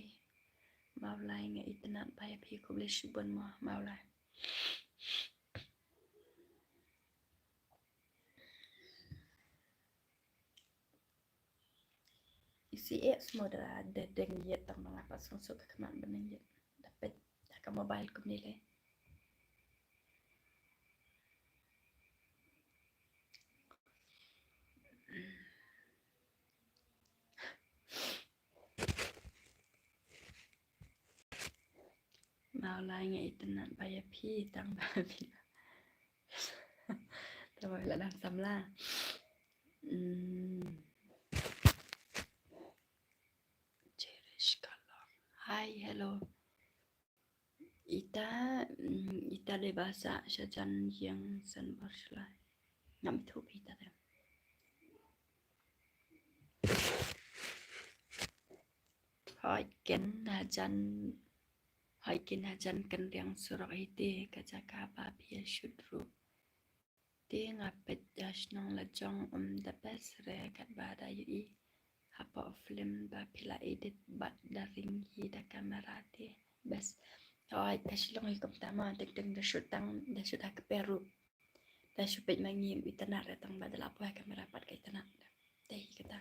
Mawlai nga itynnad ba ïa phi khublei shibun mo Mawlai. Isi e smo da da deng ïa tang ma nga pat song sok ka khmat ba nang ïa da pet da ka mobile kumne le. Mawlai nga itynnad ba ïa phi tang ba phi la tang ba phi la dang samla. Hmm. Cherish color. Hi, hello. Ita, mm, ita dei ba sah shajan ïeng san bar shlai. Ngam ithuh ita dei. Hoi ken hajan, hoi ken hajan ken riang surok ite ka jaka ba phi ïa shoot ruh. Te nga peit da shnong la jong um da best re katba da ïohi hapoh film ba phi la edit bad da ring hi da camera te best. Oi, ka Shillong hi kumta ma, teng teng da shoot tang, da shoot ha kper ruh. Da shu peit ma ngim itynnad re tang ba da la poi ha camera pat ka itynnad. Te hi kata.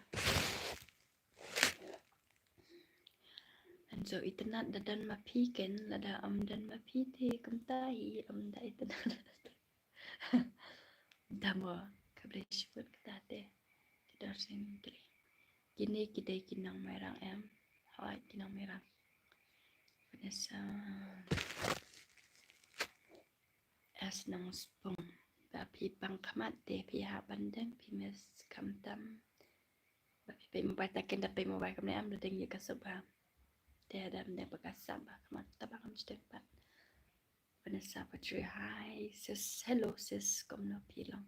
Hynrei itynnad da don ma phi ken, lada ym don ma phi te kumta hi ym da itynnad. Da mo, khublei shibun kata te. Ki dor sngewthuh. Kine ki dei ki nong Mairang em. Hooid ki nong Mairang. Vanessa. As nang spung. Ba phi pang khmat te phi hap ban deng phi mes khamtam. Ba phi peit mobile ta ken da peit mobile kamne am da deng ïa ka sop ba. Te da deng ba ka sop ba khmat ta ba kam sdeng pat. Vanessa Patri, hi sis, hello sis, kumno phi long?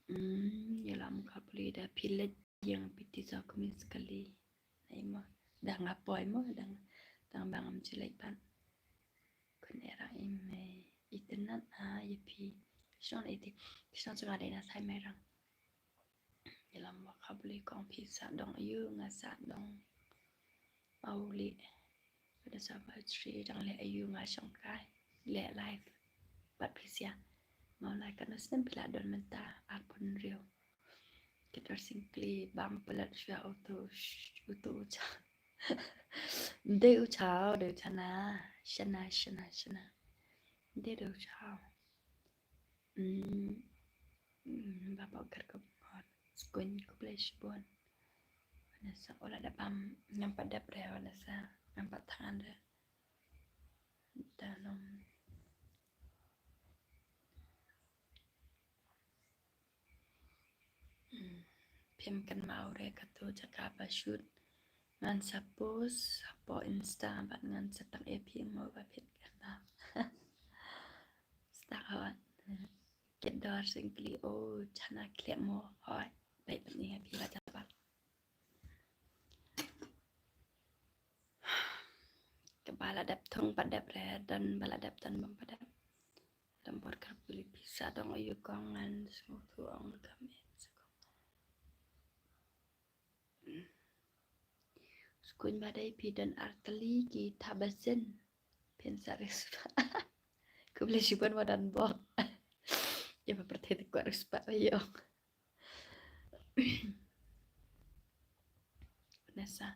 Hmm, ïalam ka pule da phi leit ïeng phi tisa kumis kali. Ai mo, da nga poi mo, da nga, da nga bang am chilek pat. Kun era i mei itynnad a ïa phi. Shon iti, shon sunga dei na sai Mairang. Ïalam wa khabli kong phi sah dong ayu nga sah dong. Au li. Pada sabar chri dang leh ayu nga shong kai. Leh live. Pat phi sia. Mau lai kan snem phi la don mynta arphew hynriew. Ki dor sngewkli bam palat shuwa utu utu ucha. Dei ucha, dei ucha na. Shana, shana, shana. Dei dei ucha. Hmm. Hmm, ba pau ker ko bor. Skuin ko ble shibun. Vanessa, ola da bam ngam pat dep re Vanessa. Ngam pat thangan re. Da nom. Hmm. Phim kynmaw re katu jaka ba shoot. Ngan sa post hapoh Insta bad ngan sa tag ïa phi mo ba phi kynmaw. Start hot. Ki dor sngewkli o chana khlem mo hot. Bad ni ha phi ba jabal. Kaba la dep thung pat dep re, don ba la dep don bym pat dep. Dang bor kar puli pisa dong ayu kong ngan sngewthuh ong ka me. Skuin ba dei phi don artylli ki thabasin. Phin sa riewspah. Khublei shibun wa don bok. Ïa ba pyrthei te kwah riewspah wa ïong. Vanessa,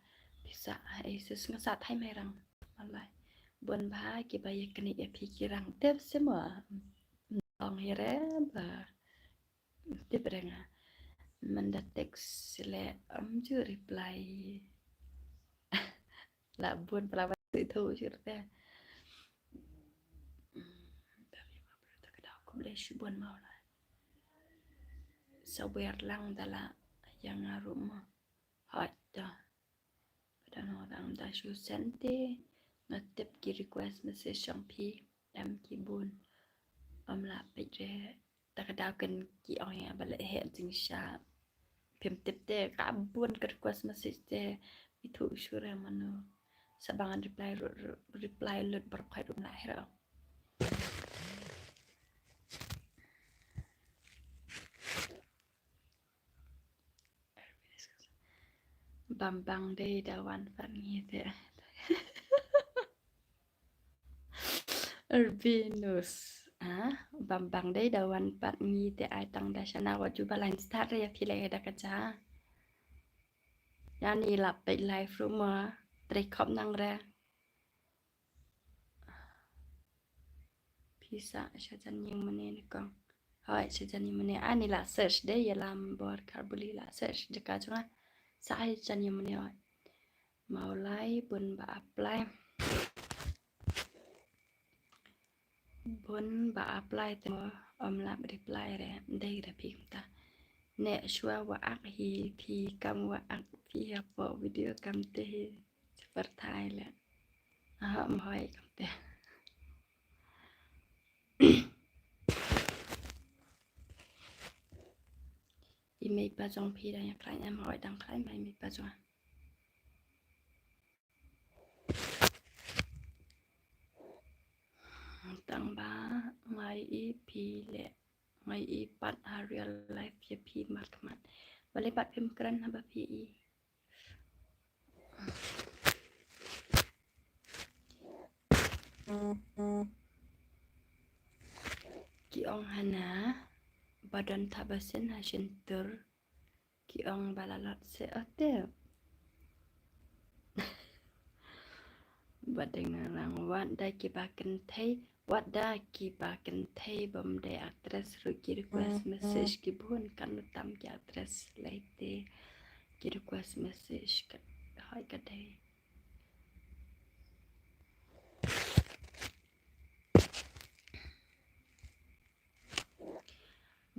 pisa ai sis nga sah thai Mairang. Malai. Bun ba ki ba ïa kani ïa phi ki rang tip sima. Ong hi re ba. Tip re nga. Manda text le am ju reply. La bun pala ba tu ju reply. Khublei shibun Malai. Sawer lang da la ïa nga ruh mo. Hot da. Pada no dang da shu send te nga tip ki request message shong phi em ki bun. Am la peit re ta ka daw kan ki ong ïa ba leh heh jingshisha. Phim tip te ka bun ka request message te ithuh shu re mano. Sa ba ngan reply lut, reply lut baroh khoit ruh la heh. Bam bang dei da wan pat ngi te. Urbinus. Ah, bam bang dei da wan pat ngi te ai tang da shana wat ju ba line start re ya phi le da ka ja. Yani lap peit live room ma trei khop nang re. Pisa sha jan ïing mane ne kong. Hoi sha jan ïing mane ani la search de yalam bor karbuli la search de ka jong nga. Sa ai jan ïing mane hoi. Mawlai bun ba apply. Bun ba apply te mo om lap reply re dei re phi kumta. Ne shwa wa ak hi phi kam wa ak phi ha po video kam te hi. Super thai le. Aha, mhoi kam te. I mei pa jong phi dang ya khlaiñ em hoi dang khlaiñ mai mei pa jong. Tang ba ngai i phi le ngai i pat ha real life ya phi mat kmat. Bale pat phim kren haba phi i. Ki ong hana ba don thabasin ha shin tur. Ki ong ba la lot se ote. Ba deng nang wat da ki ba kynthei, wat da ki ba kynthei bam dei actress ruh ki request message ki bun kan tam ki actress lei te ki request message ka hoi ka dei.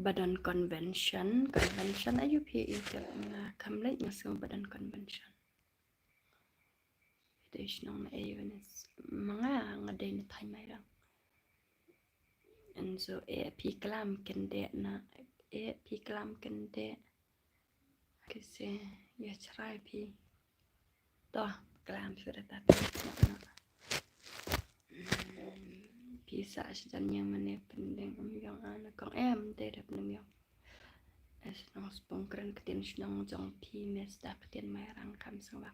Ba don convention, convention ayu phi i te nga kam leit nga sngew ba don convention. Dei shnong na ayu ne ma nga nga dei na thaiñ Mairang. And so e phi klam kynde na e phi klam kynde. Kise ya chrai phi. To klam shuh da ta. Phi sa sdang ïa mane pyndeng um yong ana kong em te dep nang yong. Es nong spong kren ktien shnong jong phi mes da ktien Mairang kam sngewbha.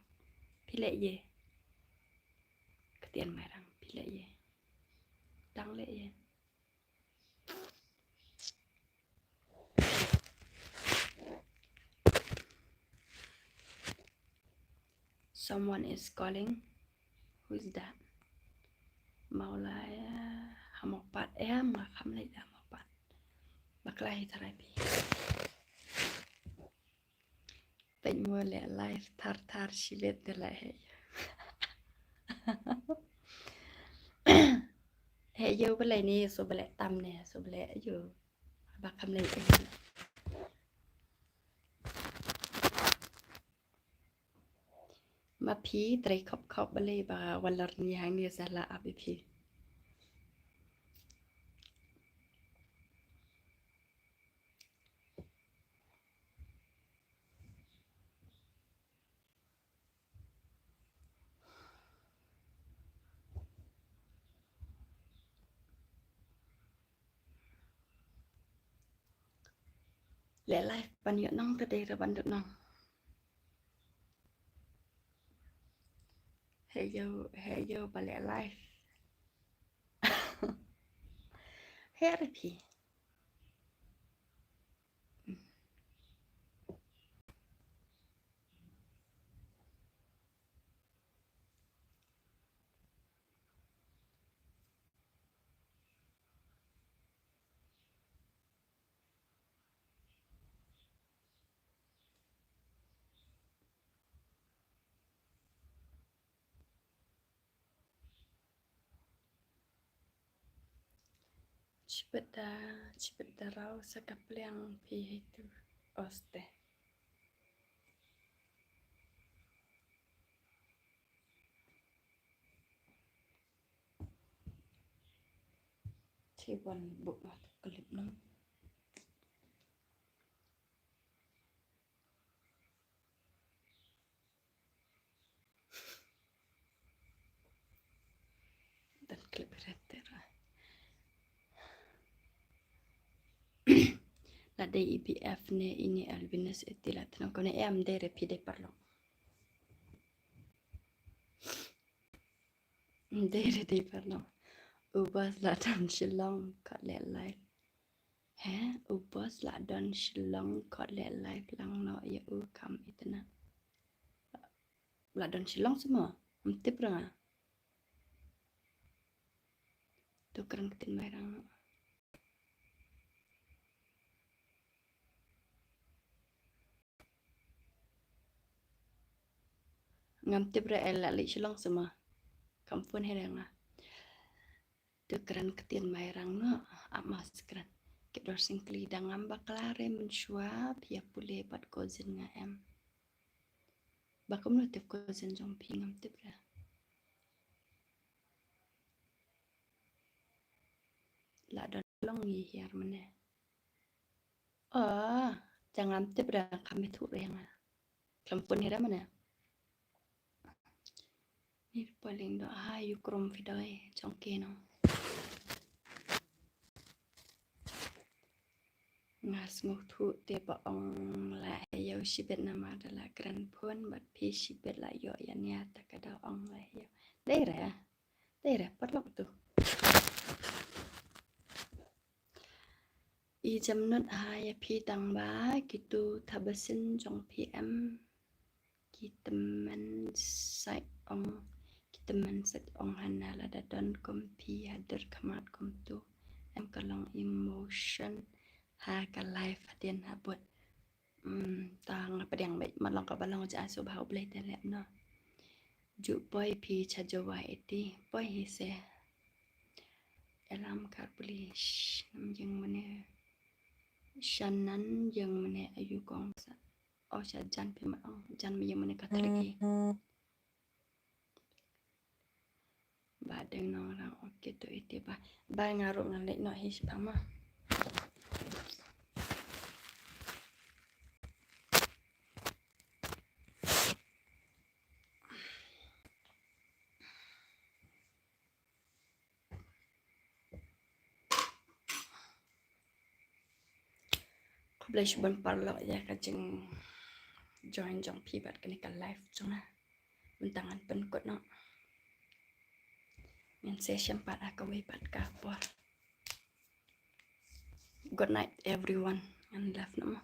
Phi leh ye. Ktien Mairang phi leh ye. Dang leh ye. Someone is calling. Who is that? Mawlai ha Mawpat em nga kham leit ha Mawpat. Bakla hi tharai phi. Peit mo leh live thar thar shibit te leh heh. Heh ïew ba leh ni so ba leh tam ne so ba leh ïew. Ba kham leh ïew. Ma phi trei khop khop ba leh ba walor ni hang ni sa la ap ïa phi. Leh live ban ïoh nong te dei re ban dep nong. Heh ïew, heh ïew ba leh live. Heh re phi. Chibit da, chibit da raw sa ka pliang phi hei tu oste. Chi wan buk ma tu klip nang. Dan klip reter. La dei E B F ne ini Alvinus eti la tnang kone em dei re phi dei parlok. Dei, dei, dei, pardon. U boss la don Shillong, khot leh live. He, u boss la don Shillong, khot leh live lang noh ïa u kam itna. La don Shillong seh mo, ym tip ra nga. To kren ktien Mairang noh. Ngam tip re, eh, la leit Shillong seh mo. Kam phone hi re nga. To kren ktien Mairang noh, ap mas kren. Ki Dorsing Kli, da ngam bakla re mynshuwa phi ïa pule bad cousin nga em. Ba kumno tip cousin jong phi, ngam tip re. La don long ngi hiar mane. Oh, jang ngam tip re, kam ithuh re nga. Khlem phone hi re mane. Ni Paling do ha yu krum phi doi jong ke no. Nga sngewthuh te ba ong la ïa u shibit namar da la kren phone bad phi shibit la ïoh ïa nia ta ka da ong la ïa. Dei re. Dei re, paralok tu. I Jamnut, ha ïa phi tang ba kitu thabasin jong phi em. Ki tymmen sait ong, ki tymmen sait ong hana lada don kum phi ha dur khmat kumtu. Em ka long emotion ha ka life hadien ha bud. Hmm, ta nga pdiang bad ma long kaba long ja, sngewbha U Blei te leh noh. Ju poi phi cha Jowai iti, poi hi se. Elam kar puli, nam ïeng mane. Shan nan ïeng mane ayu kong sa. Oh, sha jan phi ma ong, jan ma ïeng mane Katholik hi. Ba deng nongrang, okay, to iti ba. Ba nga ruh ngan leit noh hi shipang ma. Khublei shibun paralok ïa ka jingjoin jong phi bad kane ka live jong nga. Mynta ngan pynkut noh. Ngin sa ïashem pat ha kawei pat ka por. Good night everyone. Ngan love noh mo.